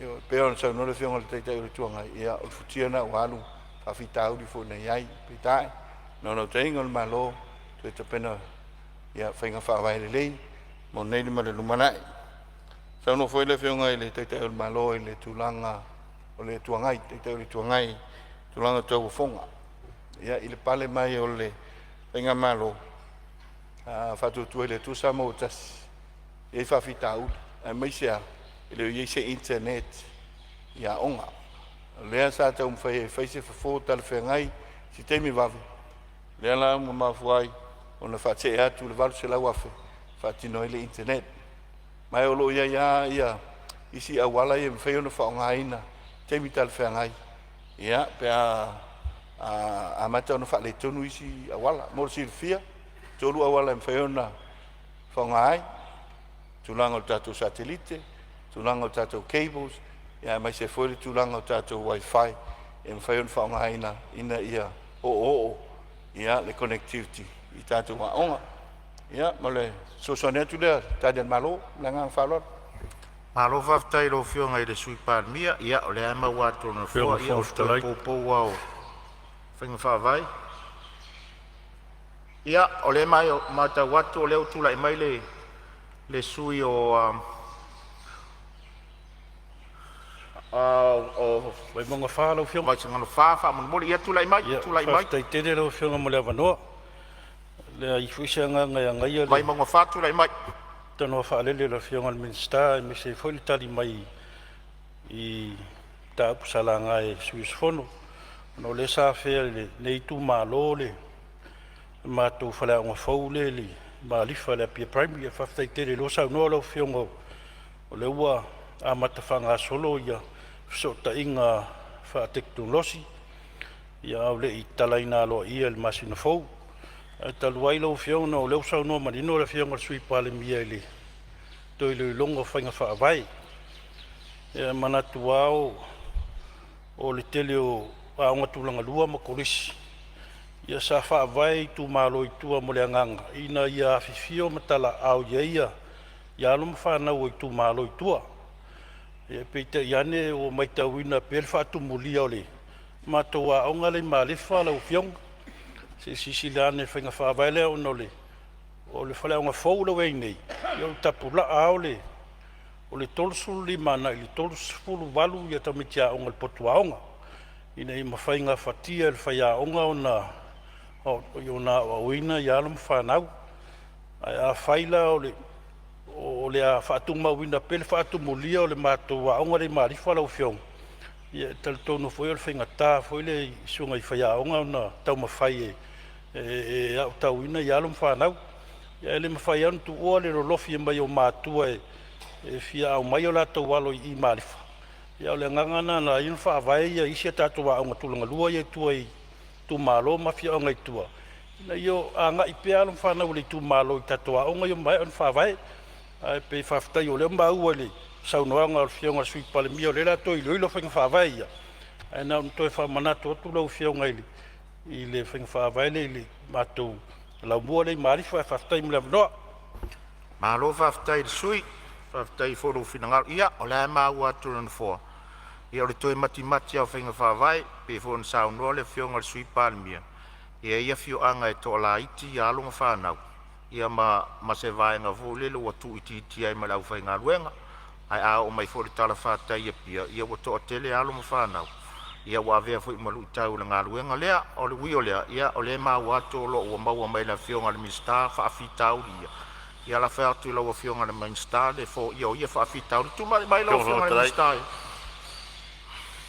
Ioe, pei ona saunoa le Afioga i le Taitai o le Itu Agai, ia o le futia lena ua alu, faafitauli foi na i ai. Peitai, o le naunautaiga o le Malo toe tapena faiga faavae lelei mo nei ma le lumanai. Saunoa foi le Afioga i le Taitai o le Malo i le tulaga o le Itu Agai, Taitai o le Itu Agai i tulaga tau tauofoga. Ia, i le pale mai o le faigamalo Faatuatua i le Atua Samoa ua Tasi, e i ai faafitauli aemaise lava e le o i ai se internet i aoga. O lea sa taumafai ai e fai se fofo talafeagai i se taimi vave, lea la ua mafua ai ona faasee atu le $800,000 e faatino ai le internet. Ma o lo o i ai lava isi auala ia e mafai ona faaaogaina i taimi talafeagai pe a amata ona faaletonu isi auala. Mo le silafia, e tolu auala e mafai ona faaaoga ai, tulaga o le tatou satelite, tulaga o tatou cables, aemaise foi le tulaga o tatou wifi e mafai ona faaaogaina ina ia oooo ia le connectivity i tatou aoga. Ia ma le fesoasoani atu lea Tali a le Malo ma le agaga faaaloalo. Malo faafetai i lau Afioga i le Sui Palemia. Ia o lea ua maua atu e le Nofoa, Afioga i le o Fofoga le toe Fetalai. poupou lava o faiga faavae. Ia, o lea e matau atu o lea ua tulai mai le sui usufono mo Vaimauga 4 lau Afioga. Vaisigano 4 faamolemole. Ia tulai mai, Ia, tulai mai. faafetai tele lau Afioga mo le avanoa. E leai foi se agaga e agaia le Vaimauga 4 tulai mai. tanoa faalele a le Afioga i le Minisita aemaise ai foi le tali mai i mataupu sa laga e sui usufono, ona o lea sa afea e lenei itumalo le matou faleaoga fou lea i Malifa i le Apia Primary. Ia faafetai tele o lea ua saunoa lau Afioga o lea ua amata faagasolo ia fesootaiga faatekonolosi, ia a o le i tatalaina aloaia i le masina fou. Ae talu ai lau Afioga ona o lea ua saunoa manino le Afioga i le Sui Palemia i le toe iloiloga o faiga faavae. Ia e manatu lava o le tele o aoga tulagalua ma kolisi, ia sa faavae i itumalo i tua ma le agaga ina ia afifio ma talaaao i ai ia alo ma fanau o itumalo i tua. Ia peitai ane ua matauina pea le faatumulia o le matou aoga lea i Malifa lau Afioga. Se i silasila ane i faiga faavae lea ona o le faleaoga fou lea ua i ai nei, ia o le tapulaa lava o le 35 agai i le 38 tamaiti aoga i le potu aoga, ina ia mafai gafatia e le faiaoga ona aoaoina alo ma fanau. Ae afai la o le a faatumauina pea le faatumulia o le matou aoga lea i Malifa lau Afioga, ia e talitonu foi o le faigata foi le i susuga i faiaoga ona taumafai e aotauina alo ma fanau. Ae le mafai lava ona tuua le lolofi mai o matua e fia aumai o latou alo i Malifa. A o le agaga lena na ala ai ona faavae isi a tatou aoga tulagalua ia i tua i itumalo ma afioaga i tua, ina ia agai pea alo ma fanau a le itumalo i tatou aoga ia ua maea ona faavae. Ae pei faafetai o lea ua maua i le saunoaga a le Afioga i le Sui Palemia o lea o le a toe iloilo faiga faavae ia. Ae na ona toe faamanatu atu lau Afioga i le faiga faavae lea i le matou laumua lea i Malifa. Ae faafetai mo le avanoa. Malo faafetai i le sui usufono, faafetai foi i lou finagalo. Ia o lea lava e maua atu e le Nofoa, ia o le toe matimati lava o faiga faavae pei foi ona saunoa le Afioga i le Sui Palemia, e i ai afioaga e toalaiti alo ma fanau, ia ma se vaega foi lele ua tuuitiitia ai ma le aufaigaluega. Ae a oo mai foi i le talafatai i Apia, ia ua toatele alo ma fanau, ia ua avea foi ma luitau i le galuega lea. O le ui o lea, ia o lea e maua atu o lo o ua maua mai e le Afioga i le Minisita faafitauli ia. Ia lafo atu i lau Afioga i le Minisita le foia o ia faafitauli. Tulai mai lau Afioga i le Minisita.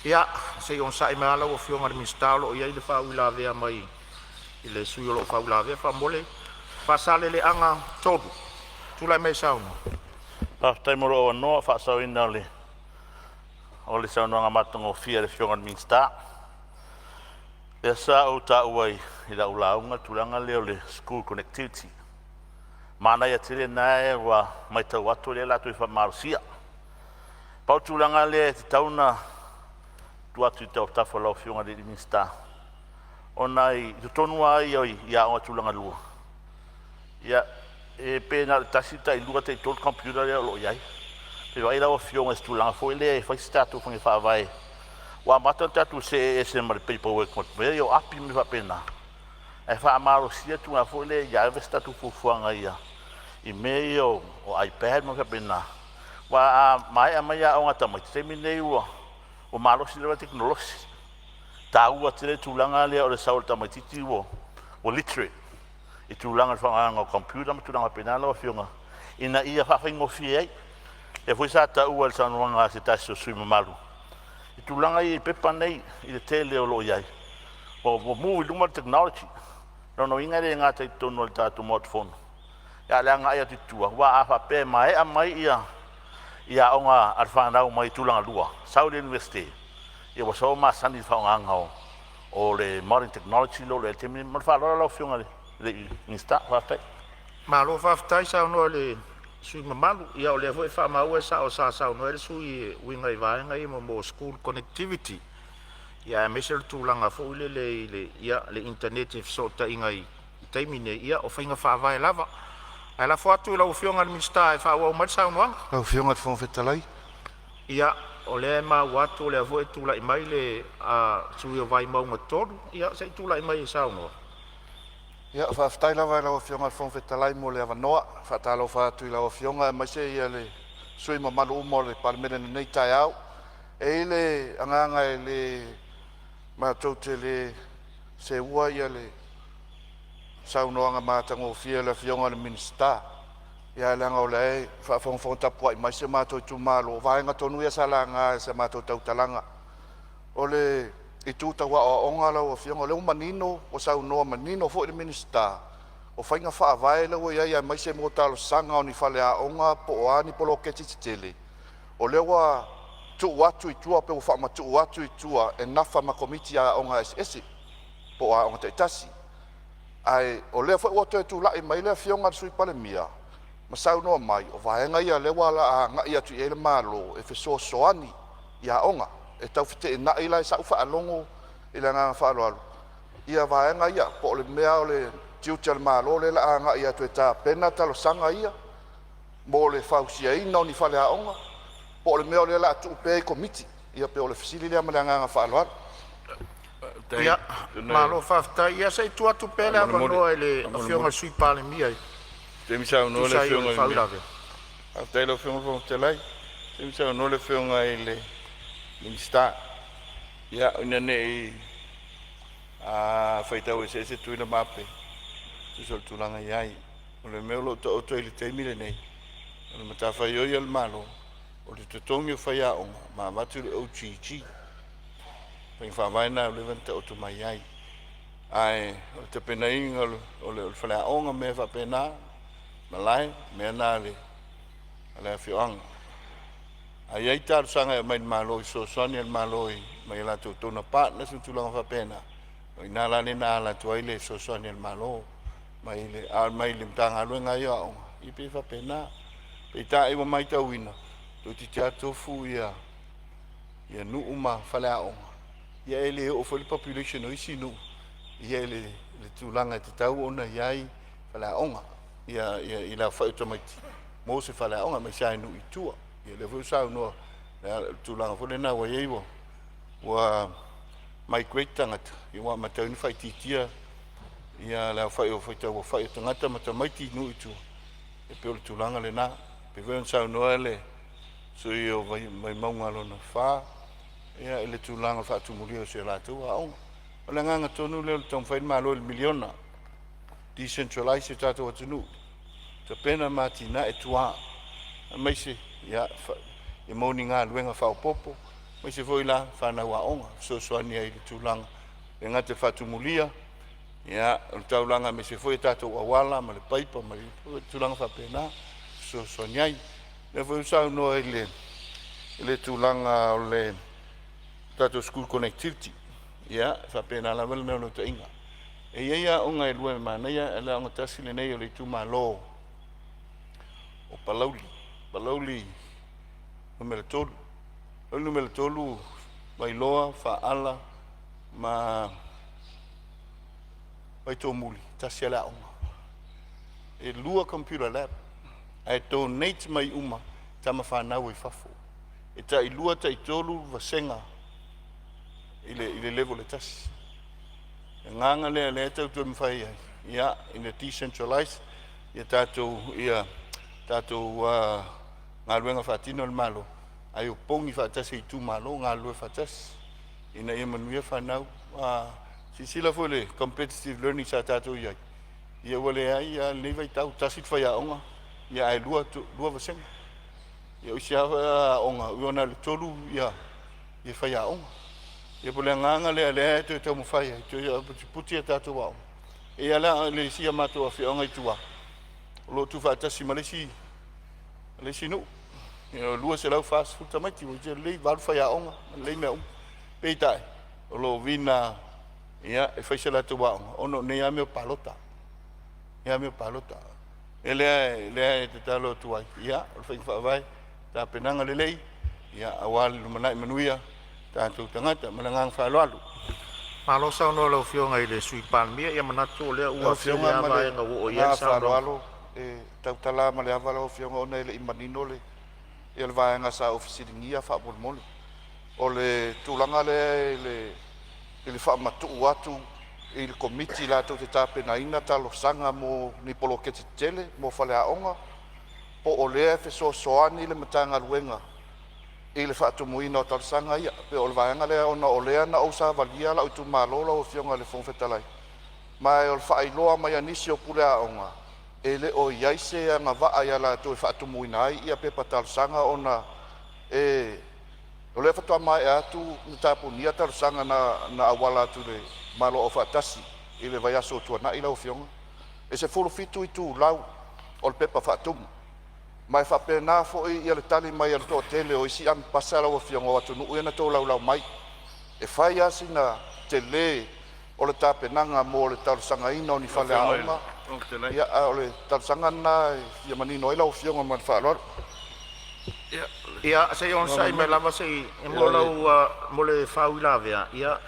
Ia, se i onosai mai lava lau Afioga i le Minisita o lo o i ai le faauilavea mai le sui usufono o lo o faauilavea. Faamolemole, Faasaleleaga 3, tulai mai e saunoa. Faafetai mo lou avanoa mo le faasaoina o le saunoaga matagofie a le Afioga i le Minisita. Lea sa ou taua i lau lauga le tulaga lea o le school connectivity. Manaia tele lena ua matau atu o lea o le a toe faamalosia. Pau le tulaga lea e tatau ona tuu atu i tafatafa o lau Afioga i le Minisita, ona i totonu lava ia i aoga tulagalua, ia e pe na o le tasi, tailua, taitolu computer lea o lo o i ai. Pe vaai lau Afioga i se tulaga foi lea e fai se tatou faiga faavae, ua amata ona tatou see ese ma le paper work ma mea ia o api ma mea faapena, ae faamalosia le tulaga foi lea ia ave se tatou fuafuaga ia i mea ia o iPad ma mea faapena. Aua a maea mai aoga a tamaiti, o le taimi lenei ua malosi lava le tekonolosi. E taua tele le tulaga lea o le sau o le tamaitiiti ua literate i tulaga o le faaaogaina o computer ma tulaga faapena lau Afioga, ina ia faafaigofie ai. Lea foi sa taua i le saunoaga a se tasi o sui usufono mamalu i tulaga ia i pepa nei i le tele o lo o i ai, ua move i luma le technology. O lona uiga e le gata i totonu o le tatou Maota Fono, a o le agai atu i tua, aua a faapea e maea mai aoga a le fanau mai tulagalua sau i le Iunivesite, ia ua sau ua masani i le faaaogaina o le modern technology lea ua i ai i le taimi lenei. Ma le faaaloalo lau Afioga i le Minisita. Faafetai. Malo faafetai saunoa i le sui usufono mamalu. Ia o lea foi e faamau e sao sa saunoa ai le sui usufono e uiga i vaega ia mo school connectivity. Ia aemaise o le tulaga foi lele i le, ia, le initaneti e fesootaiga i taimi nei, ia o faiga faavae lava. Ae lafo atu i lau Afioga i le Minisita e faaauau mai le saunoaga. Lau Afioga i le Fofoga Fetalai. Ia, o lea e maua atu o lea foi e tulai mai le sui usufono o Vaimauga 3, ia se i tulai mai e saunoa. Ia, faafetai lava i lau Afioga i le Fofoga Fetalai mo le avanoa. E faatalofa atu i lau Afioga aemaise le sui usufono mamalu uma o le Palemene i lenei taeao. E i ai le agaga e le matou te le seua le saunoaga matagofie a le Afioga i le Minisita, ae leaga o la e faafogafoga tapuai mai si o matou itumalo. O vaega tonu ia sa laga i sa matou tautalaga. O le itu tau aoaoga lau Afioga, o lea ua manino, ua saunoa manino foi le Minisita, o faiga faavae la ua i ai aemaise mo talosaga o ni faleaoga po o a ni poloketi tetele, o lea ua tuu atu i tua pe ua faamatuu atu i tua e nafa ma Komiti a Aoga eseese po o aoga taitasi. Ae o lea foi ua toe tulai mai le afioga i le Sui Palemia ma saunoa mai, o vaega ia o lea ua agai atu i ai le Malo e fesoasoani i aoga. E tau feteenai la i sau faalogo i le agaga faaaloalo ia vaega ia, po o le mea o le tiute o le Malo lea o le a agai atu e tapena talosaga ia mo le fausiaina o ni faleaoga, po o le mea o lea o le a tuu pea i Komiti. Ia pei o le fesili lea ma le agaga faaaloalo. Ia, malo faafetai. Ia se i tuu atu pea le avanoa i le Afioga i le Sui Palemia e Saunoa le tusa ai o Afioga le i le faauilavea. Faafetai i lau Afioga i le Fofoga Fetalai. Se i saunoa le Afioga i le Minisita. Ia, ina ne i faitau eseese Tutuila ma Ape tusa o le tulaga e i ai. O le mea o lo o taoto ai i le taimi lenei, o le matafaioi a le Malo o le totogi o faiaoga ma avatu le OGG. O faiga faavae na ua leva ona taoto mai ai. Ae o le tapenaina o le faleaoga ma mea faapena, malae, mea na a le afioaga. A i ai talosaga e aumai i le Malo i fesoasoani a le Malo mai a latou donor partners ma tulaga faapena, o i ina la lea na ala atu ai le fesoasoani a le Malo mai le, a mai le Matagaluega lava ia o Aoga, e pei e faapena. Peitai ua maitauina, toeitiiti lava tofu nuu ma faleaoga, ia e le oo foi le population o isi nuu i le tulaga e tatau ona i ai faleaoga i le aofai o tamaiti mo se faleaoga, aemaise lava i nuu i tua. Ia lea foi ua saunoa, o le tulaga foi lena ua i ai ua migrate tagata, ua amata ai ona faaitiitia le aofai o faitau aofai o tagata ma tamaiti i nuu i tua. E pei o le tulaga lena. E pei foi ona saunoa le sui usufono o Vaimauga 4 i le tulaga o le faatumulia o si a latou aoga. O le agaga tonu lea o le taumafai o le Malo i le miliona, decentralize le tatou atunuu, tapena ma atinae tua, aemaise ia maua ni galuega faaopoopo, aemaise foi la fanau aoga, fesoasoani ai i le tulaga e le gata e faatumulia o le taulaga aemaise foi o tatou auala ma le paipa ma le tulaga faapena e fesoasoani ai. O lea foi ua saunoa i le tulaga o le tatou school connectivity, ia e faapena lava le naunautaiga. E i ai aoga e lua e manaia, le aoga tasi lenei o le itumalo o Palauli, Palauli Nu.3. Palauli Nu.3, Vailoa, Faala ma Vaitoomuli, tasi lava le aoga. E lua computer lab ae donate mai uma tama fanau i fafo. E tai lua tai tolu vasega i le level e tasi. O le agaga lea lea e tau taumafai ai, ia, ina decentralize ia tatou galuega faatino a le Malo, ae opogi faatasi e itumalo, galulue faatasi ina ia manuia fanau. Silasila foi i le competitive learning sa tatou i ai, ia ua leai lava i lenei vaitau, tasi le faiaoga ae lua vasega. Ia o isi lava aoga ua na o le tolu faiaoga. Ia pei o le agaga lea o lea e toe taumafai ai, toe aputiputi a tatou aoga. E i ai la le isi a matou afioaga i tua o lo o tuufaatasi ma le isi nuu, e 240 tamaiti, ua lelei, 8 faiaoga, lelei mea uma. Peitai, o lo o viga e fai se latou aoga ona o nei lava mea o palota, nei lava mea o palota. O le mea lea e tatalo atu ai, ia, o le faiga faavae, tapenaga lelei aua le lumanai manuia. tatou tagata. Ma le agaga faaaloalo. Malo saunoa i lau Afioga i le Sui Palemia. Ia manatu o lea Lau ua tele Afioga lava ma le vaega ua oo i ai agaga le saunoaga. faaaloalo e tautala lava ma le ava lau Afioga ona e le i manino le ia le vaega sa ou fesiligia faamolemole. O le tulaga lea i le faamatuu atu i le Komiti latou te tapenaina talosaga mo ni poloketi tetele mo faleaoga, po o lea e fesoasoani le Matagaluega i le faatumuina o talosaga ia. E pei o le vaega lea ona o lea na ou savalia lou itumalo lau Afioga i le Fofoga Fetalai, ma o le faailoa mai a nisi o pule aoga e le o i ai se agavaa ia latou e faatumuina ai pepa talosaga ona e o lea faatoa maea atu ona tapunia talosaga na auala atu i le Malo Aufaatasi i le vaiaso ua tuanai lau Afioga. E 17 itulau o le pepa faatumu, ma e faapena foi le tali mai a le toatele o isi Amepasa lau Afioga o atunuu ia na tolaulau mai. E fai lava sina tele o le tapenaga mo le talosagaina o ni Lau Afioga i le faleaoga. Fofoga Fetalai. Ia, a o le talosaga lena e fia manino ai lau Afioga ma le faaaloalo. Ia, Ia, se i onosai mai lava se i mo lau mo le faauilavea. Ia,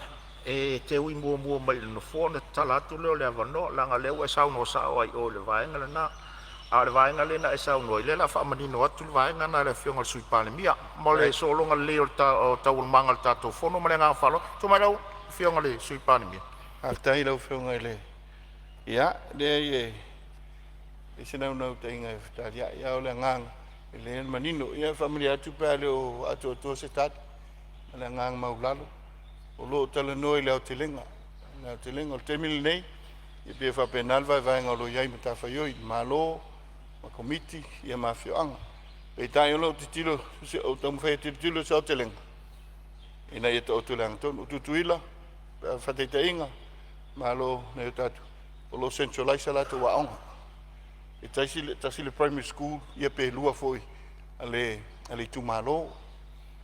e te ui muamua mai i le nofoa ona tatala atu lea o le avanoa, leaga o lea ua e saunoa sao lava i o i le vaega lena. A o le vaega lea na e saunoa ai, o lea o le a faamanino atu le vaega lena e le Afioga i le Sui Palemia mo le sologa lelei o taualumaga o le tatou fono. Ma le agaga faaaloalo, tulai mai lau Afioga i le Sui Palemia. Faafetai i lau Afioga i le… Ia, leai, e leai se naunautaiga e fetaliai, a o le agaga o lea e manino. Ia e faamalie atu pe a le o atoatoa se tali, ma le agaga maualalo o lo o talanoa i le aotelega. O le aotelega o le taimi lenei, e pei e faapena le vaevaega o lo o i ai matafaioi, Malo ma Komiti ia ma afioaga. Peitai o lau tilotilo, ou te taumafai e tilotilo i se aotelega ina ia taoto i le agatonu. O Tutuila, faataitaiga, malo nai o tatou, o lo o centralize a latou aoga. E tasi le primary school ia pe lua foi a le itumalo,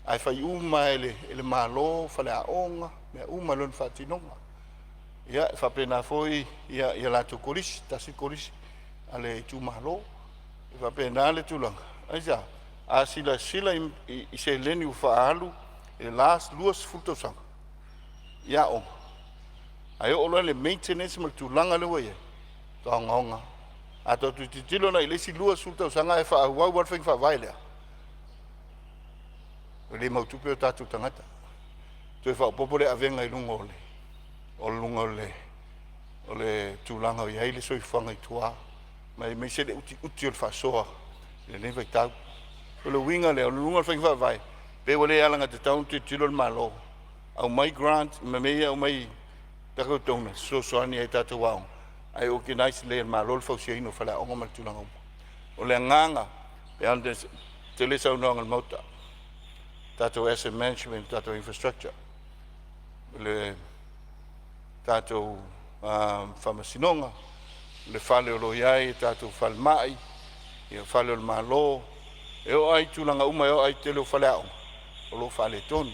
ae fai uma lava e le Malo faleaoga, mea uma i lona faatinoga. Ia, e faapena foi ia latou kolisi, tasi le kolisi a le itumalo. E faapena le tulaga. Aisea? A silasila i seleni ua faaalu i le last 20 tausaga i aoga, ae oo loa i le maintenance ma le tulaga lea ua i ai, matua ogaoga lava. A tatou tilotilo la i le isi 20 tausaga ae faaauau lava le faiga faavae lea, e le mau tupe o tatou tagata. Toe faaopoopo le avega i luga o luga o le tulaga o i ai le soifuaga i tua, ma aemaise le utiuti o le faasoa i lenei vaitau. O le uiga lea, o luga o le faiga faavae, pe ua le alagatatau ona tilotilo le Malo, aumai grant ma mea ia e aumai tatou donors e fesoasoani ai i tatou aoga, ae organize lelei e le Malo le fausiaina o faleaoga ma le tulaga uma. O le agaga, e pei ona tele saunoaga a le Maota, tatou asset management, tatou infrastructure, le tatou faamasinoga, le fale o lo o i ai tatou falemai, ia fale o le Malo, e oo lava i tulaga uma, e oo lava i tele o faleaoga o lo o faaletonu.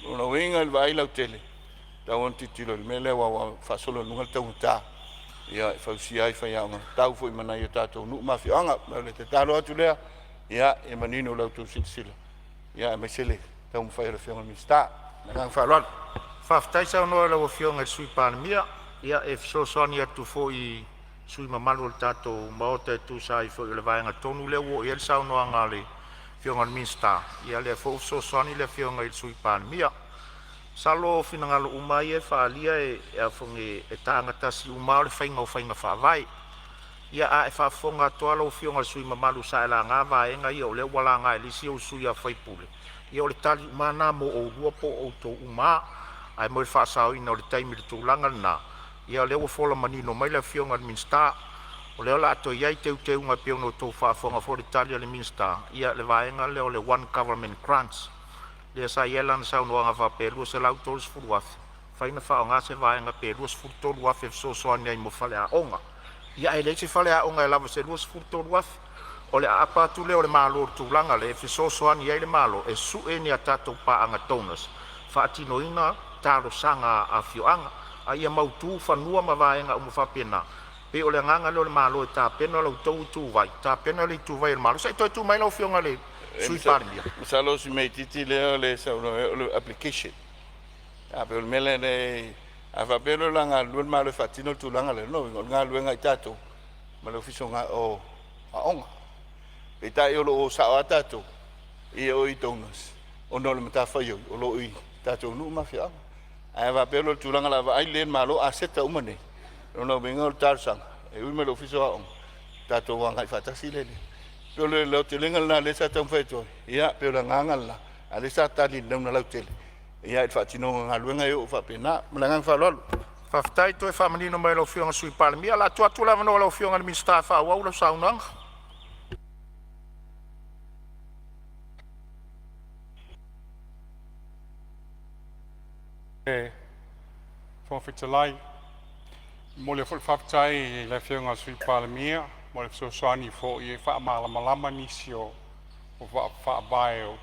O lona uiga i le vaai lautele, e tatau ona tilotilo i le mea lea aua ua faasolo i luga le taugata ia e fausia ai faiaoga tau foi ma nai o tatou nuu ma afioaga. O le tatalo atu lea, ia manino la outou silasila, ia aemaise le taumafai o le Afioga i le Minisita. Ma le agaga faaaloalo. Faafetai saunoa i lau Afioga i le Sui Palemia. Ia, e fesoasoani atu foi i sui usufono mamalu o le tatou Maota e tusa ai foi o le vaega tonu lea ua oo i ai le saunoaga a le Afioga i le Minisita. Ia o lea foi ua fesoasoani le Afioga i le Sui Palemia. Masalo o finagalo uma lava ia e faaalia e tagatasi uma lava o le faiga o faiga faavae. Ia, a e faafofoga atu lava lau Afioga i le sui usufono mamalu sa e laga vaega ia o lea ua laga e nisi ou sui usufono, ia o le tali uma lava lena mo oulua po o outou uma lava. Ae mo le faasaoina o le taimi i le tulaga lena, ia o lea ua fola manino mai le Afioga i le Minisita, o lea o le a toe i ai teuteuga e pei ona outou faafofoga foi i le tali a le Minisita, ia le vaega lea o le one government grants, lea sa i ai lana saunoaga faapea e $230,000, e mafai ona faaaoga se vaega pe $23,000 e fesoasoani ai mo faleaoga. Ia ae leai se faleaoga e lava i se $23,000. O le aapa atu lea o le Malo i le tulaga lea e fesoasoani ai le Malo e sue ni a tatou paaga donors e faatinoina talosaga a afioaga, a ia mautu fanua ma vaega uma faapena. E pei o le agaga lea o le Malo e tapena la outou ituvai, tapena le ituvai a le Malo. Se i toe tulai mai lau Afioga i le Sui Palemia. Masalo o si mea itiiti lea o lea e saunoa ai o le application. A pei o le mea lea, a faapea loa o le a galulue le Malo e faatino le tulaga lea, lona uiga o le galuega a i tatou ma le Ofisa o Aoga. Peitai o lo o sao lava tatou i o i donors ona o le matafaioi o lo o i tatou nuu ma afioaga. Ae a faapea loa o le tulaga o le a vaai lelei e le Malo aseta uma nei, o lona uiga o le talosaga e ui mai i le Ofisa o Aoga, tatou agai faatasi lea i le... E pei o le aotelega lena lea sa taumafai atu ai, ia pei o le agaga lena, a o lea sa tali i le nauna lautele i le faatinoga o galuega e oo faapena. Ma le agaga faaaloalo. Faafetai toe faamanino mai e lau Afioga i le Sui Palemia. O le a tuu atu le avanoa i lau Afioga i le Minisita e faaauau lau saunoaga. Fofoga Fetalai, e momoli foi le faafetai i le Afioga i le Sui Palemia mo le fesoasoani foi e faamalamalama nisi o faavae o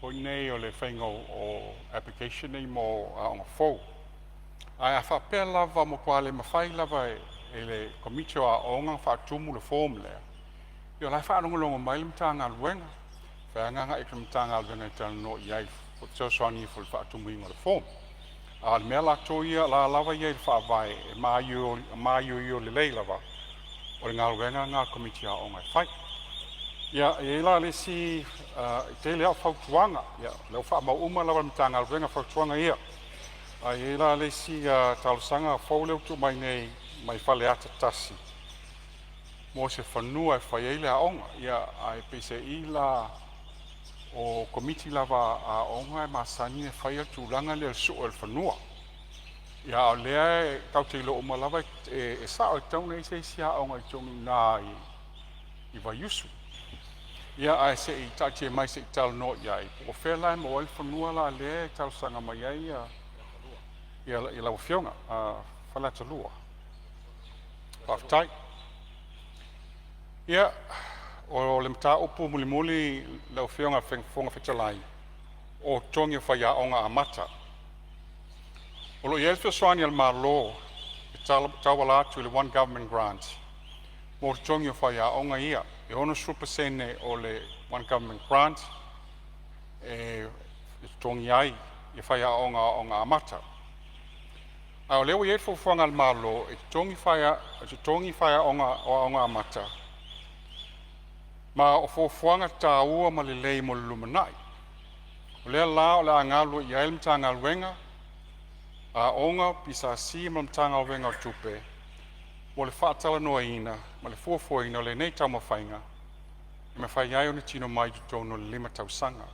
foi nei o le faiga o application nei mo aoga fou. Ae a faapea lava ua matua le mafai lava e le Komiti o Aoga ona faatumu le form lea, ia o la e faalogologo mai le Matagaluega, e mafai lava ona agai atu i le Matagaluega e talanoa i ai e fesoasoani ifo i le faatumuina o le form. A o le mea latou ia o la lava e i ai i le faavae e maioio lelei lava o le galuega lena a le Komiti o Aoga e fai. Ia, e i ai la le isi, e tele lava au fautuaga, ia o lea ua faamau uma lava e le Matagaluega fautuaga ia. Ae i ai la le isi talosaga fou lea ua tuu mai nei mai Faleata 1 mo se fanua e fai ai le aoga. Ia ae peiseai la o Komiti lava a aoga e masani ona faia le tulaga lea o le sue o le fanua. Ia a o lea e tatou te iloa uma lava e sao e tatau ona i ai se isi aoga i totonu i ina i Vaiusu. Ia ae se i taatia mai se i talanoa i ai po o fea la e maua ai le fanua la lea e talosaga mai ai lau Afioga Faleata 2. Faafetai. Ia, o le mataupu mulimuli lau Afioga i le Fofoga Fetalai, o totogi o faiaoga amata. O lo o i ai le fesoasoani a le Malo e tauala atu i le One Government Grant mo totogi o faiaoga ia. E 60% o le One Government Grant e totogi ai faiaoga o aoga amata. A o lea ua i ai le fuafuaga a le Malo e totogi faiaoga o aoga amata, ma o fuafuaga taua ma lelei mo le lumanai. O lea la o le a galulue i ai le Matagaluega o Aoga, PSC ma le Matagaluega o Tupe mo le faatalanoaina ma le fuafuaina o lenei taumafaiga e mafai ai ona tino mai i totonu o le 5 tausaga.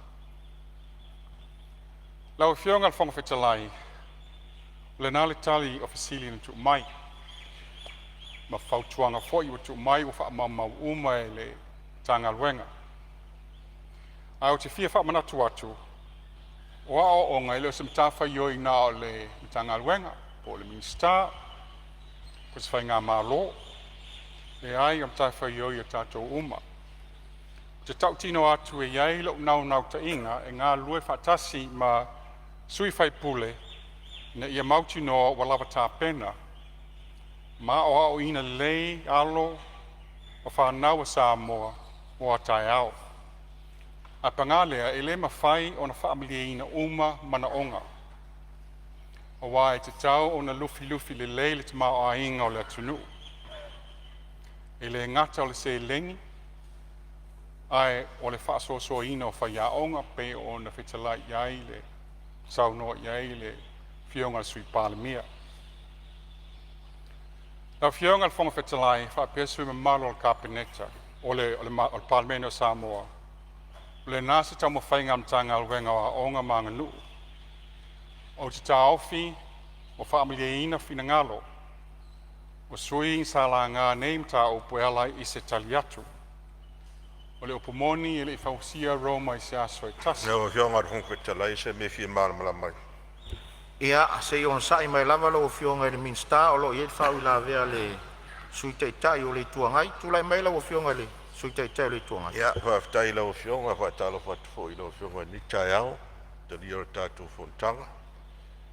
Lau Afioga i le Fofoga Fetalai, o lena le tali o fesili na tuu mai ma fautuaga foi ua tuu mai, ua faamaumau uma e le Matagaluega. Ae ou te fia faamanatu atu, o aoaoga e le o se matafaioi na o le Matagaluega po o le Minisita po o se faigamalo. Leai, o le matafaioi a tatou uma. Ou te tautino atu e i ai lou naunautaiga e galulue faatasi ma sui usufono ina ia mautinoa ua lava tapena ma aoaoina lelei alo ma fanau a Samoa mo a taeao. Ae paga lea, e le mafai ona faamalieina uma manaoga, aua e tatau ona lufilufi lelei le tamaoaiga o le atunuu. E le gata o le seleni ae o le faasoasoaina o faiaoga pei ona fetalai i ai le saunoa i ai le Afioga i le Sui Palemia. Lau Afioga i le Fofoga Fetalai faapea sui usufono mamalu o le Kapeneta o le Palemene o Samoa, o lena se taumafaiga a le Matagaluega o Aoga ma Aganuu. Ou te taofi ua faamalieina finagalo o sui usufono sa laga nei mataupu e ala i se tali atu. O le upu moni e le i fausia Roma i se aso e tasi. Lau Afioga i le Fofoga Fetalai o se mea e fia malamalama ai. Ia se i onosai mai lava lau Afioga i le Minisita o lo o i ai le faauilavea a le Sui Taitai o le Itu Agai. Tulai mai lau Afioga i le Sui Taitai o le Itu Agai. Ia, faafetai i lau Afioga. E faatalofa atu foi i lau Afioga i lenei taeao i le talia o le tatou fonotaga.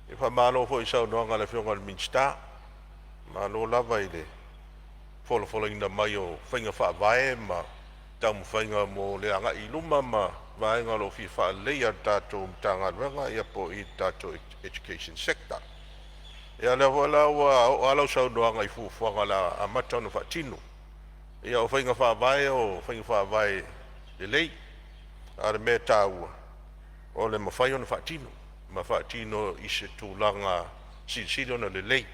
E faamalo foi i le saunoaga a le Afioga i le Minisita, malo lava i le folafolaina mai o faiga faavae ma taumafaiga mo le agai i luma ma vaega o lo o fia faaleleia o le tatou Matagaluega po o i i le tatou education sector. Ia lea foi la ua oo lava lau saunoaga i fuafuaga o le a amata ona faatino. Ia o faiga faavae o faiga faavae lelei, a o le mea e taua o le mafai ona faatino ma faatino i se tulaga silisili ona lelei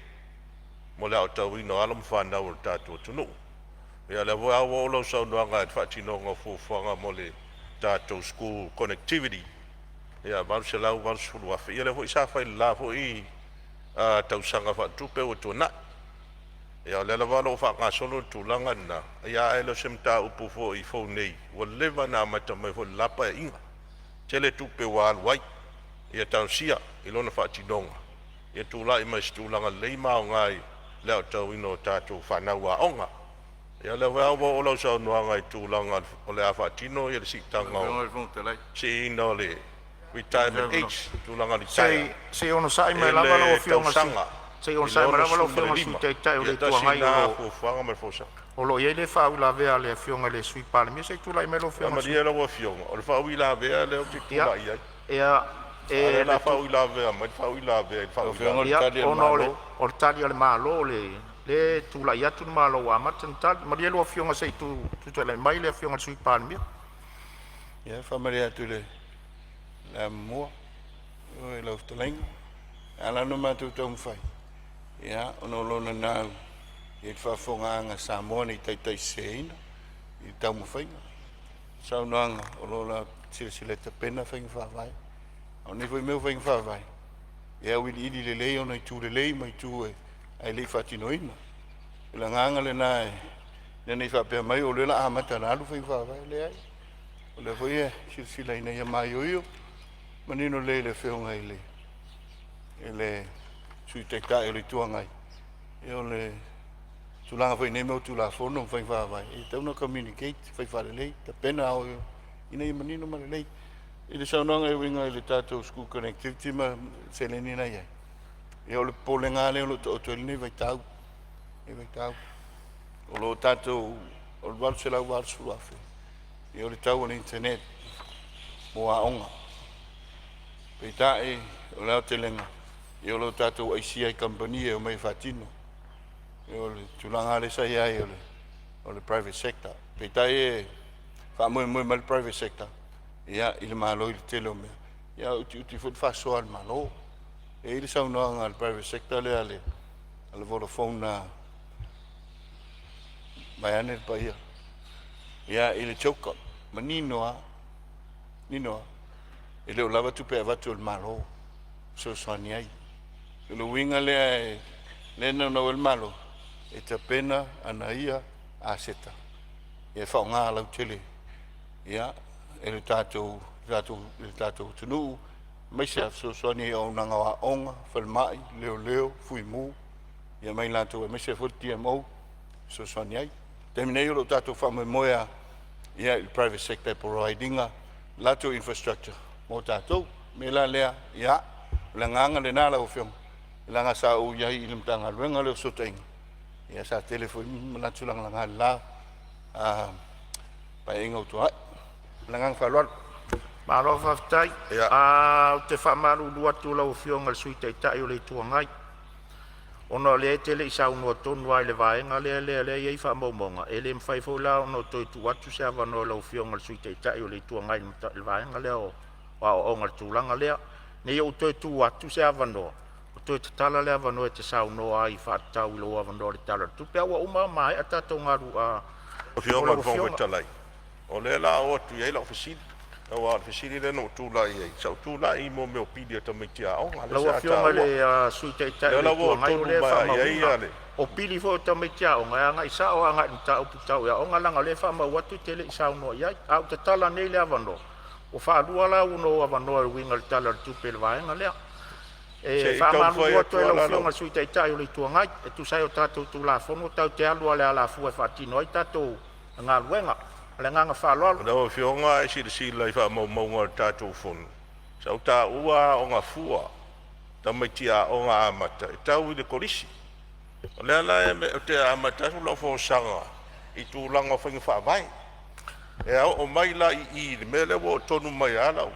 mo le aotauina o alo ma fanau a le tatou atunuu. Ia o lea foi lava ua oo lau saunoaga i le faatinoga o fuafuaga mo le tatou school connectivity, ia $880,000, ia lea foi sa fai i le la foi tausaga faaletupe ua tuanai. Ia o lea lava o lo o faagasolo le tulaga lena, ae le o se mataupu foi fou nei, ua leva ona amata mai foi i le la Paeaiga. Tele tupe ua alu ai, ia talosia i lona faatinoga ia tulai mai i se tulaga lelei ma aoga i le aotauina o tatou fanau aoga. Ia o lea foi lava ua oo lau saunoaga i tulaga o le a faatino le siitaga o siiina o le retirement age, tulaga litaea Se i onosai i mai lava lau le Afioga i le tausaga Se i i le onosai mai lava lau Afioga i le Sui 65. Taitai o Ia le Itu tasi Agai, o lena lo fuafuaga ma le folasaga. o lo o i ai le faauilavea a le Afioga i le Sui Palemia. Se i tulai mai lau Ia Afioga i le Sui. malie lau Afioga, o le faauilavea lea ou te Ia, tulai ai, ia, a o e lea o le le a faauilavea mai le faauilavea i le Lau Afioga o faauilavea. le Ia, tali a le ona o le Malo. o le tali a le Malo le lea e tulai atu le Malo ua amata ona tali. Malie lau Afioga se i tulai mai le Afioga i le Sui Palemia. Ia, e faamalie atu i le amomua i lau fetalaiga. E ala ona matou taumafai, ia, ona o lo nanau i le faafofogaaga a Samoa ne i taitaiseseina i le taumafaiga. Saunoaga o lo o la silasila e tapena faiga faavae. A o nei foi mea o faiga faavae, e auiliili lelei ona itu lelei ma itu e ae le i faatinoina. O le agaga lena e ina ne i faapea mai o lea o le a amata ona alu faiga faavae. Leai. O lea foi e silasila ina ia maioio manino lelei le Afioga i le Sui Taitai o le Itu Agai, ia o le tulaga foi i nei mea o Tulafono ma faiga faavae, e tatau ona communicate, fai faalelei, tapena ina ia manino ma lelei. I le saunoaga e uiga i le tatou school connectivity ma seleni na i ai, ia o le popolega lava lea o lo o taoto ai lenei vaitau, lenei vaitau. O lo o tatou, o le $880,000, ia o le tau o le internet mo aoga. Peitai, o le aotelega, ia o lo o tatou aisia i kamupani e omai e faatino. Ia o le tulaga lava lea sa i ai o le private sector. Peitai e faamoemoe mai le private sector ia i le Malo i le tele o mea, ia ae utiuti foi le faasoa a le Malo. E i ai le saunoaga a le private sector lea a le Vodafone na vaeane le paia ia i le CHOGM, manino lava, manino lava, e le o lava tupe avatu e le Malo e fesoasoani ai. O le uiga lea e lea e naunau ai le Malo e tapena ana ia aseta e faaaoga lautele ia e le tatou le tatou atunuu aemaise a fesoasoani i auaunaga o aoga, falemai, leoleo, fuimu ia ma i latou aemaise foi le DMO e fesoasoani ai. O le taimi nei o lo o tatou faamoemoe lava ia i le private sector e provide ina latou infrastructure mo tatou. O le mea la lea, ia, o le agaga lena lau Afioga, leaga sa ou i ai i le Matagaluega lea o Fesootaiga, ia sa tele foi manatu lagalaga i le la Paeaiga ua tuanai. Ma le agaga faaaloalo. Malo faafetai. Ia, Ou te faamalulu atu i lau Afioga i le Sui Taitai o le Itu Agai, ona o lea e te le i saunoa tonu lava i le vaega lea e i ai faamaumauga, e le mafai foi la ona toe tuu atu se avanoa i lau Afioga i le Sui Taitai o le Itu Agai i le vaega lea o aoaoga i le tulaga lea. Ne i ou toe tuu atu se avanoa ua toe tatala le avanoa e te saunoa ai e faatatau i lou avanoa i le Tala o le Tupe, a ua uma ona tatou galu… Lau O Afioga i lau le Fofoga Afioga. Fetalai, o lea o le a oo atu i ai lau fesili, aua o le fesili lea na ou tulai ai, sa ou tulai i mea o pili a tamaiti aoga lea Lau sa Afioga i taua. le Sui Taitai Lea o le la ua Itu oo Agai, o tonu lea e mai lava i faamauina. ai le O pili foi o tamaiti aoga, e agai sao lava i le mataupu tau i aoga, leaga o lea e faamau atu e te le i saunoa i ai. A ua tatala nei le avanoa, ua faalua la ou avanoa e uiga i le Tala o le Tupe i le vaega lea. Se E i taumafai faamalulu atu atu ai i lava lau la Afioga i lau le Sui Taitai o le Itu Agai, e tusa ai o tatou Tulafono tatou te alu lava i le alafua e faatino ai tatou galuega. Ma le agaga faaaloalo. Lau Afioga a e silasila i faamaumauga o le tatou Fono, sa ou taua aoga fua, tamaiti aoga amata e tau i le Kolisi. O lea la ou te amata atu lau folasaga i tulaga o faiga faavae. E oo mai la i i i le mea lea ua oo tonu mai lava lau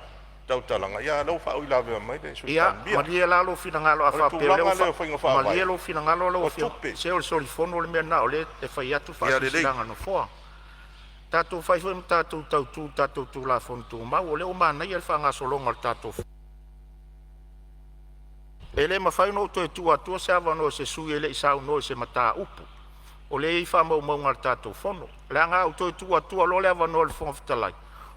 tautalaga, ia a o lea ua faauilavea mai le Sui Ia, Palemia. malie la lou finagalo a O le faapea o lea tulaga ua lea o faiga faavae malie lou finagalo lau o Afioga, tupe. se o le solifono le mea lena o lea e fai atu Ia lelei. faasilasilaga a le Nofoa. Tatou fai foi ma tatou tautu i le tatou Tulafono Tumau, o lea ua manaia le faagasologa o le tatou. E le mafai ona ou toe tuu atua se avanoa i se sui usufono e le i saunoa i se mataupu o lea e i ai faamaumauga a le tatou Fono. Leaga a ou toe tuu atua loa le avanoa i le Fofoga Fetalai,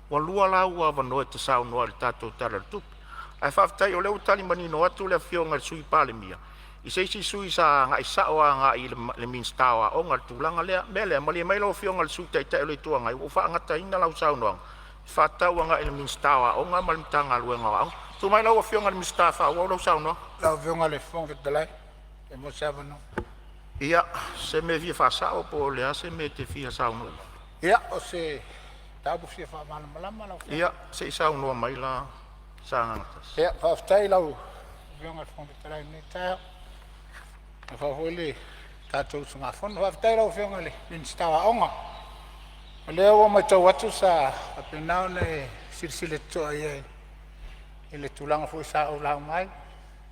ua lua la ou avanoa e te saunoa ai i le tatou Tala o le Tupe. Ae faafetai o lea ua tali manino atu le Afioga i le Sui Palemia i se isi sui usufono sa agai sao lava i le Minisita o Aoga i le tulaga lea. O le mea lea, malie mai lau Afioga i le Sui Taitai o le Itu Agai, ua ou faagataina lau saunoaga e faatatau agai i le Minisita o Aoga ma le Matagaluega o Aoga. Tulai mai lau Afioga i le Minisita e faaauau lau saunoaga. Lau Afioga i le Fofoga Fetalai, pe maua se avanoa. Ia, o se mea e fia faasao po o le a se mea e te fia saunoa ai? Ia, o se mataupu e fia faamalamalama lau Afioga. Ia, se i saunoa mai la Sagaga 1. Ia, faafetai i lau Afioga i le Fofoga Fetalai i lenei taeao, aua foi le tatou usugafono. Faafetai i lau Afioga i le Minisita o Aoga, o lea ua matau atu sa faapena ona e silasila totoa i ai i le tulaga foi sa ou lauga ai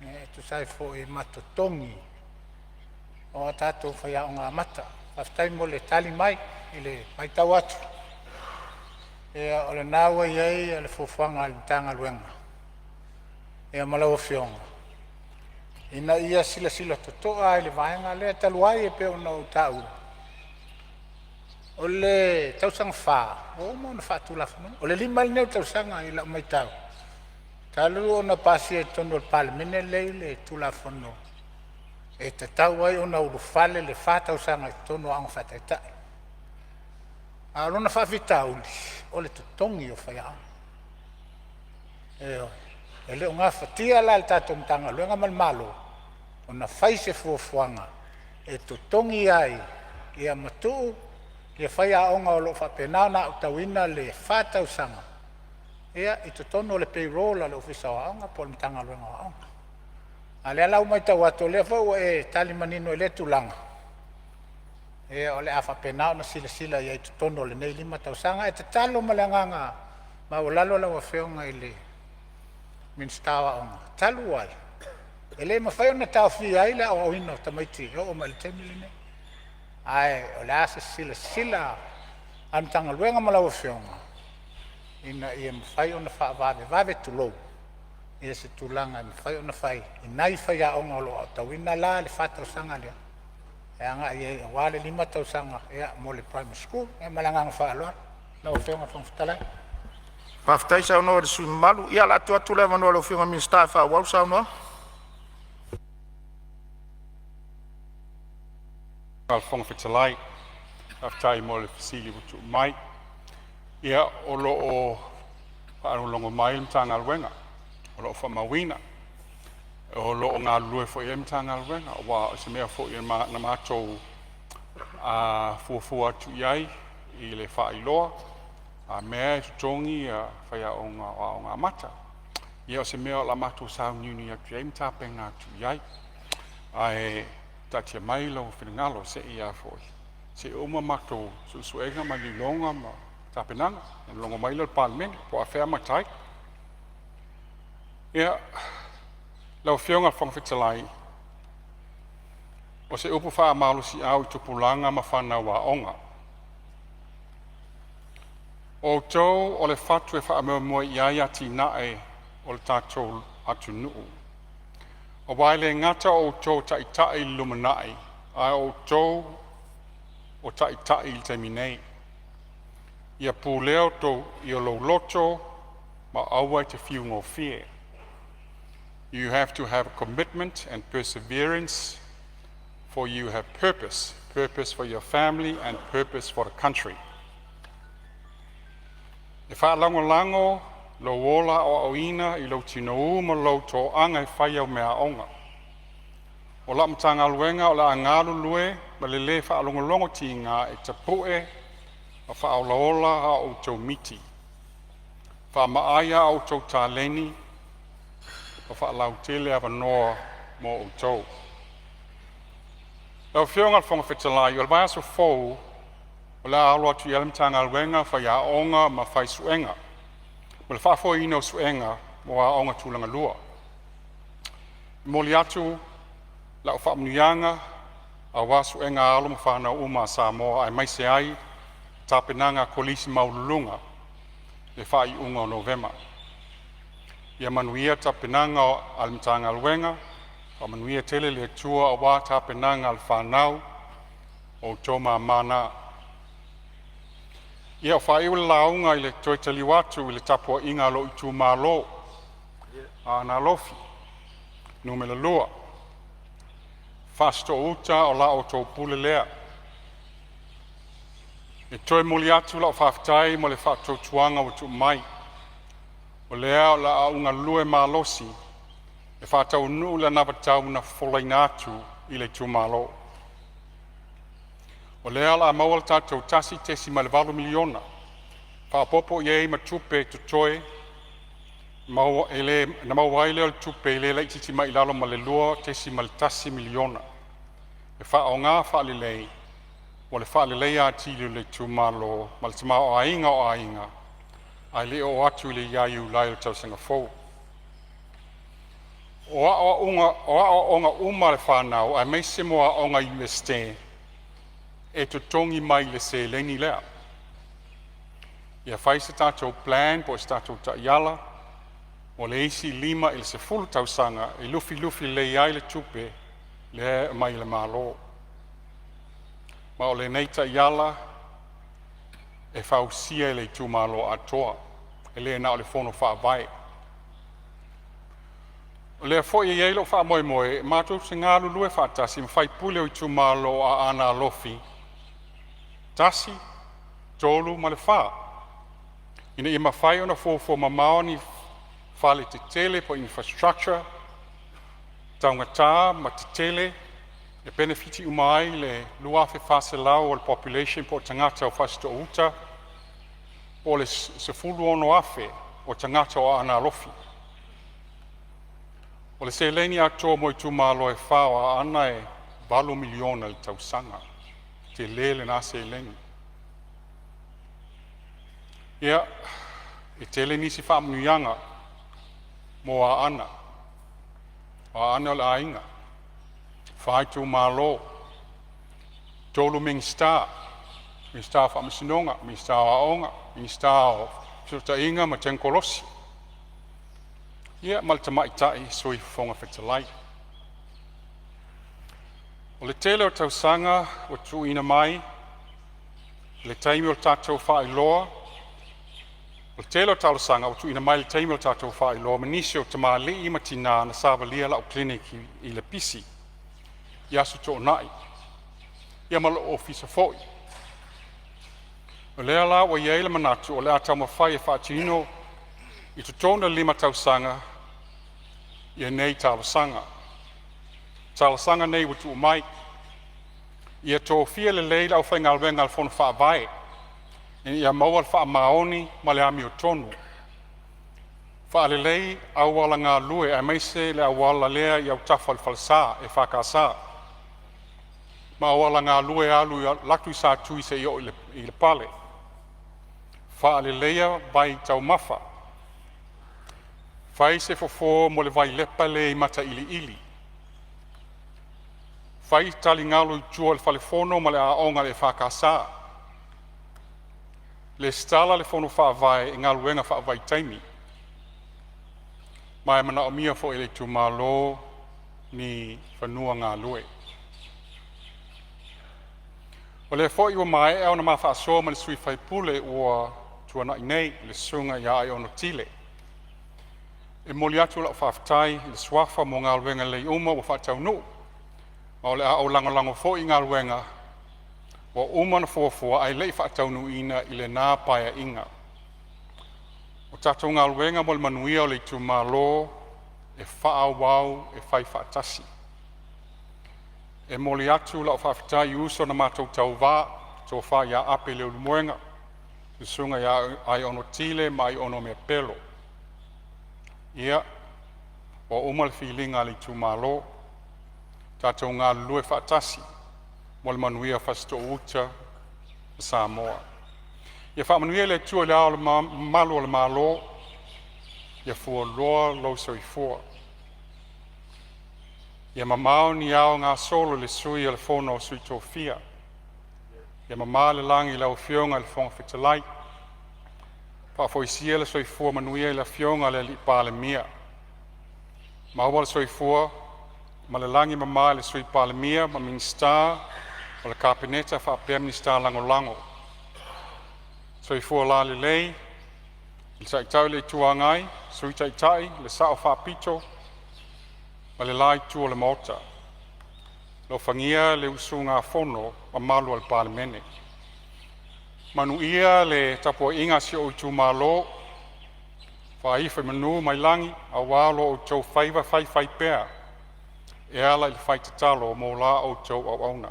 e tusa ai foi ma totogi o a tatou faiaoga amata. Faafetai mo le tali mai. I le matau atu, ia o lena ua i ai le fuafuaga a le Matagaluega ma lau Afioga ina ia silasila totoa i le vaega lea. Talu ai e pei ona ou taua, o le tausaga fa ua uma ona faatulafonoina, o le 5 ai lenei o tausaga i lau matau talu ona pasia i totonu o le Palemene lenei le Tulafono e tatau ai ona ulufale le fa tausaga i totonu o aoga faataitai. A o lona faafitauli o le totogi o faiaoga. Ioe, e le o gafatia la e le tatou Matagaluega ma le Malo ona fai se fuafuaga e totogi ai ma tuu faiaoga o lo o faapena ona aotauina le fa tausaga i totonu o le payroll a le Ofisa o Aoga po o le Matagaluega o Aoga. A o lea la ua matau atu o lea foi ua e tali manino i lea tulaga, ia o le a faapena ona silasila i ai i totonu o lenei 5 tausaga. Ae tatalo ma le agaga maualalo lau Afioga i le Minisita o Aoga, talu ai e le mafai ona taofia ai le aoaoina o tamaiti e oo mai i le taimi lenei, ae o le a se silasila a le Matagaluega ma lau Afioga ina ia mafai ona faavavevave tulou se tulaga e mafai ona fai i nai faiaoga o lo o aotauina la le fa tausaga lea e agai ai aua le 5 tausaga mo le primary school. Ia ma le agaga faaaloalo lau Afioga i le Fofoga Fetalai. Faafetai saunoa i le sui usufono mamalu. Ia, o le a tuu atu le avanoa i lau Afioga i le Minisita e faaauau le saunoaga. Fofoga Fetalai, faafetai mo le fesili ua tuu mai. Ia, o lo o faalogologo mai le Matagaluega, o lo o faamauina, o lo o galulue foi i ai le Matagaluega aua o se mea foi na matou fuafua atu i ai i le faailoa a mea e totogi faiaoga o aoga amata. Ia o se mea o le a matou sauniuni atu i ai ma tapena atu i ai. Ae taatia mai lou finagalo se i uma matou suesuega ma iloiloga ma tapenaga ona logo mai lea o le Palemene po o afea e amata ai. Ia, lau Afioga i le Fofoga Fetalai, o se upu faamalosiau i tupulaga ma fanau aoga, o outou o le fatu e faamoemoe i ai atinae o le tatou atunuu. Aua e le gata o outou o taitai i le lumanai, a o outou o taitai i le taimi nei. Ia pulea lou loto ma aua e te fiu gofie. You have to have commitment and perseverance, for you have purpose, purpose for your family and purpose for the country. E faalagolago lou ola aoaoina i lou tinou ma lou toaga e fai au meaaoga. O lau Matagaluega o le a galulue ma le le faalogologo tiga e tapue ma faaolaola a outou miti, faamaai a outou taleni ma faalautele avanoa mo outou. Lau Afioga i le Fofoga Fetalai, o le vaiaso fou o le a alo atu ai le Matagaluega, faiaoga ma fai suega mo le faafoeina o suega mo aoga tulagalua. E momoli atu lau faamanuiaga aua suega a alo ma fanau uma a Samoa aemaise ai tapenaga a Kolisi Maualuluga i le faaiuga o Novema. Ia manuia tapenaga a le Matagaluega, faamanuia tele le Atua aua tapenaga a le fanau, o outou mama na. Ia ua faaiu le lauga i le toe taliu atu i le tapuaiga a lou itumalo Aana Alofi Nu.2, Fasitoo-uta o la outou pule lea. E toe momoli atu lau faafetai mo le fautuaga ua tuuina mai. O lea o le a ou galulue malosi e faataunuu le anavatau na folaina atu i le itumalo. O lea o le a maua le tatou $1.8 miliona, faaopoopo i ai ma tupe totoe na maua ai lea o le tupe e le laitiiti mai i lalo ma le $2.1 miliona e faaaoga faalelei mo le faaleleia atili o le itumalo ma le tamaoaiga o aiga ae le i oo atu ia Iulai o le tausaga fou. O aoaoga uma a le fanau aemaise mo aoga a le Iunivesite e totogi mai le seleni lea. Ia fai se tatou plan po o se tatou taiala mo le isi 5 i le 10 tausaga e lufilufi lelei ai le tupe lea e aumai e le Malo. Ma o lenei taiala e fausia e le itumalo atoa, e le na o le Fono Faavae. O lea foi e i ai lou faamoemoe matou te galulue faatasi ma faipule o itumalo o Aana Alofi 1, 3 ma le 4, ina ia mafai ona fuafua mamao ni fale tetele (infrastructure) taugata ma tetele e penefiti uma ai le 2,400 o le population po o tagata o Fasitoo-uta po o le 16,000 o tagata o Aana Alofi. O le seleni atoa mo itumalo e fa o Aana e $8 miliona i le tausaga. E tele lena seleni. Ia, e tele nisi faamanuiaga mo Aana. O Aana o le aiga, e fa itumalo, 3 Minisita, Minisita o Faamasinoga, Minisita o Aoga, Minisita o Fesootaiga ma Tekonolosi, ia ma le tamaitai Sui Fofoga Fetalai. O le tele o talosaga ua tuuina mai i le taimi o tatou faailoa ma nisi o tamalii ma tinā na savalia lau clinic i Lepisi i Aso Toonai ia ma lou ofisa foi. O lea la ua i ai le manatu o le a taumafai e faatino i totonu o le 5 tausaga ia nei talosaga. O talosaga nei ua tuu mai. Ia tofia lelei le aufaigaluega a le Fono Faavae ina ia maua le faamaoni ma le amiotonu. Faalelei auala galue aemaise le auala lea i autafa o le falesa EFKS ma auala galue e alu atu i Satui seia oo i Lepale. Faaleleia vai taumafa. Fai se fofo mo le vailepa lea i Matailiili. Fai taligalu i tua o le fale fono ma le aoga a le EFKS. Lesitala le Fono Faavae i galuega faavaitaimi ma e manaomia foi e le itumalo ni fanua galue. O lea foi ua maea ona ma faasoa ma le sui usufono ua tuanai nei, le susuga ia Aiono Tile. E momoli atu lau faafetai i le suafa mo galuega lelei uma ua faataunuu ma o le a ou lagolago foi i galuega ua uma ona fuafua ae le i faataunuuina i lena Paeaiga. O tatou galuega mo le manuia o le itumalo e faaauau e faifaatasi. E momoli atu lau faafetai i uso na matou tauva, Tofa Ape Leulumoega, Susuga Aiono Tile ma Aiono Mea Pelo. Ia, ua uma le filiga a le itumalo, tatou galulue faatasi mo le manuia o Fasitoouta ma Samoa. Ia faamanuia le Atua i Le Ao Mamalu o le Malo, Ia fualoa lou soifua. Ia mamao ni ao gasolo i le Sui o le Fono a Sui Tofia. Ia mamā le lagi i lau Afioga i le Fofoga Fetalai, faafoisia le soifua manuia i le Afioga i le Palemia, maua le soifua ma le lagi e mama i le Sui Palemia ma Minisita o le Kapeneta faapea Minisita Lagolago. Soifua laulelei le Taitai o le Itu Agai, Sui Taitai, le Sao Faapito ma le la itu o le Maota. Alofagia le usugafono mamalu a le Palemene. Manuia le tapuaiga a si ou itumalo, faaifo i manu mai lagi aua lo outou faiva faifaipea e ala i le fai tatalo mo la outou auauna.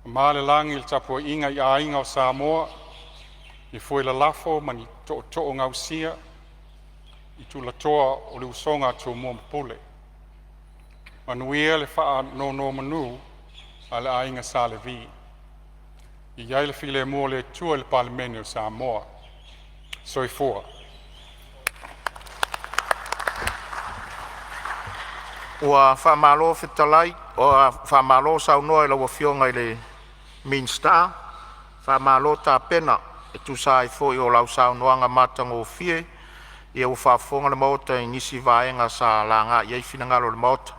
Mamā le lagi i le tapuaiga i aiga o Samoa i fue lalafo ma ni tootoo gausia i tulatoa o le usoga a Tumua ma Pule. Manuia le faanonomanu a le aiga Sa Levi. I ai le filemu o le Atua i le Palemene o Samoa. Soifua. Ua faamalo fetalai, ua faamalo saunoa i lau Afioga i le Minisita, faamalo tapena e tusa ai foi o lau saunoaga matagofie. Ia ua faafofoga le Maota i nisi vaega sa laga i ai finagalo o le Maota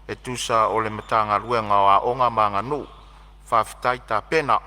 e tusa o le Matagaluega o Aoga ma Aganuu. Faafetai tapena.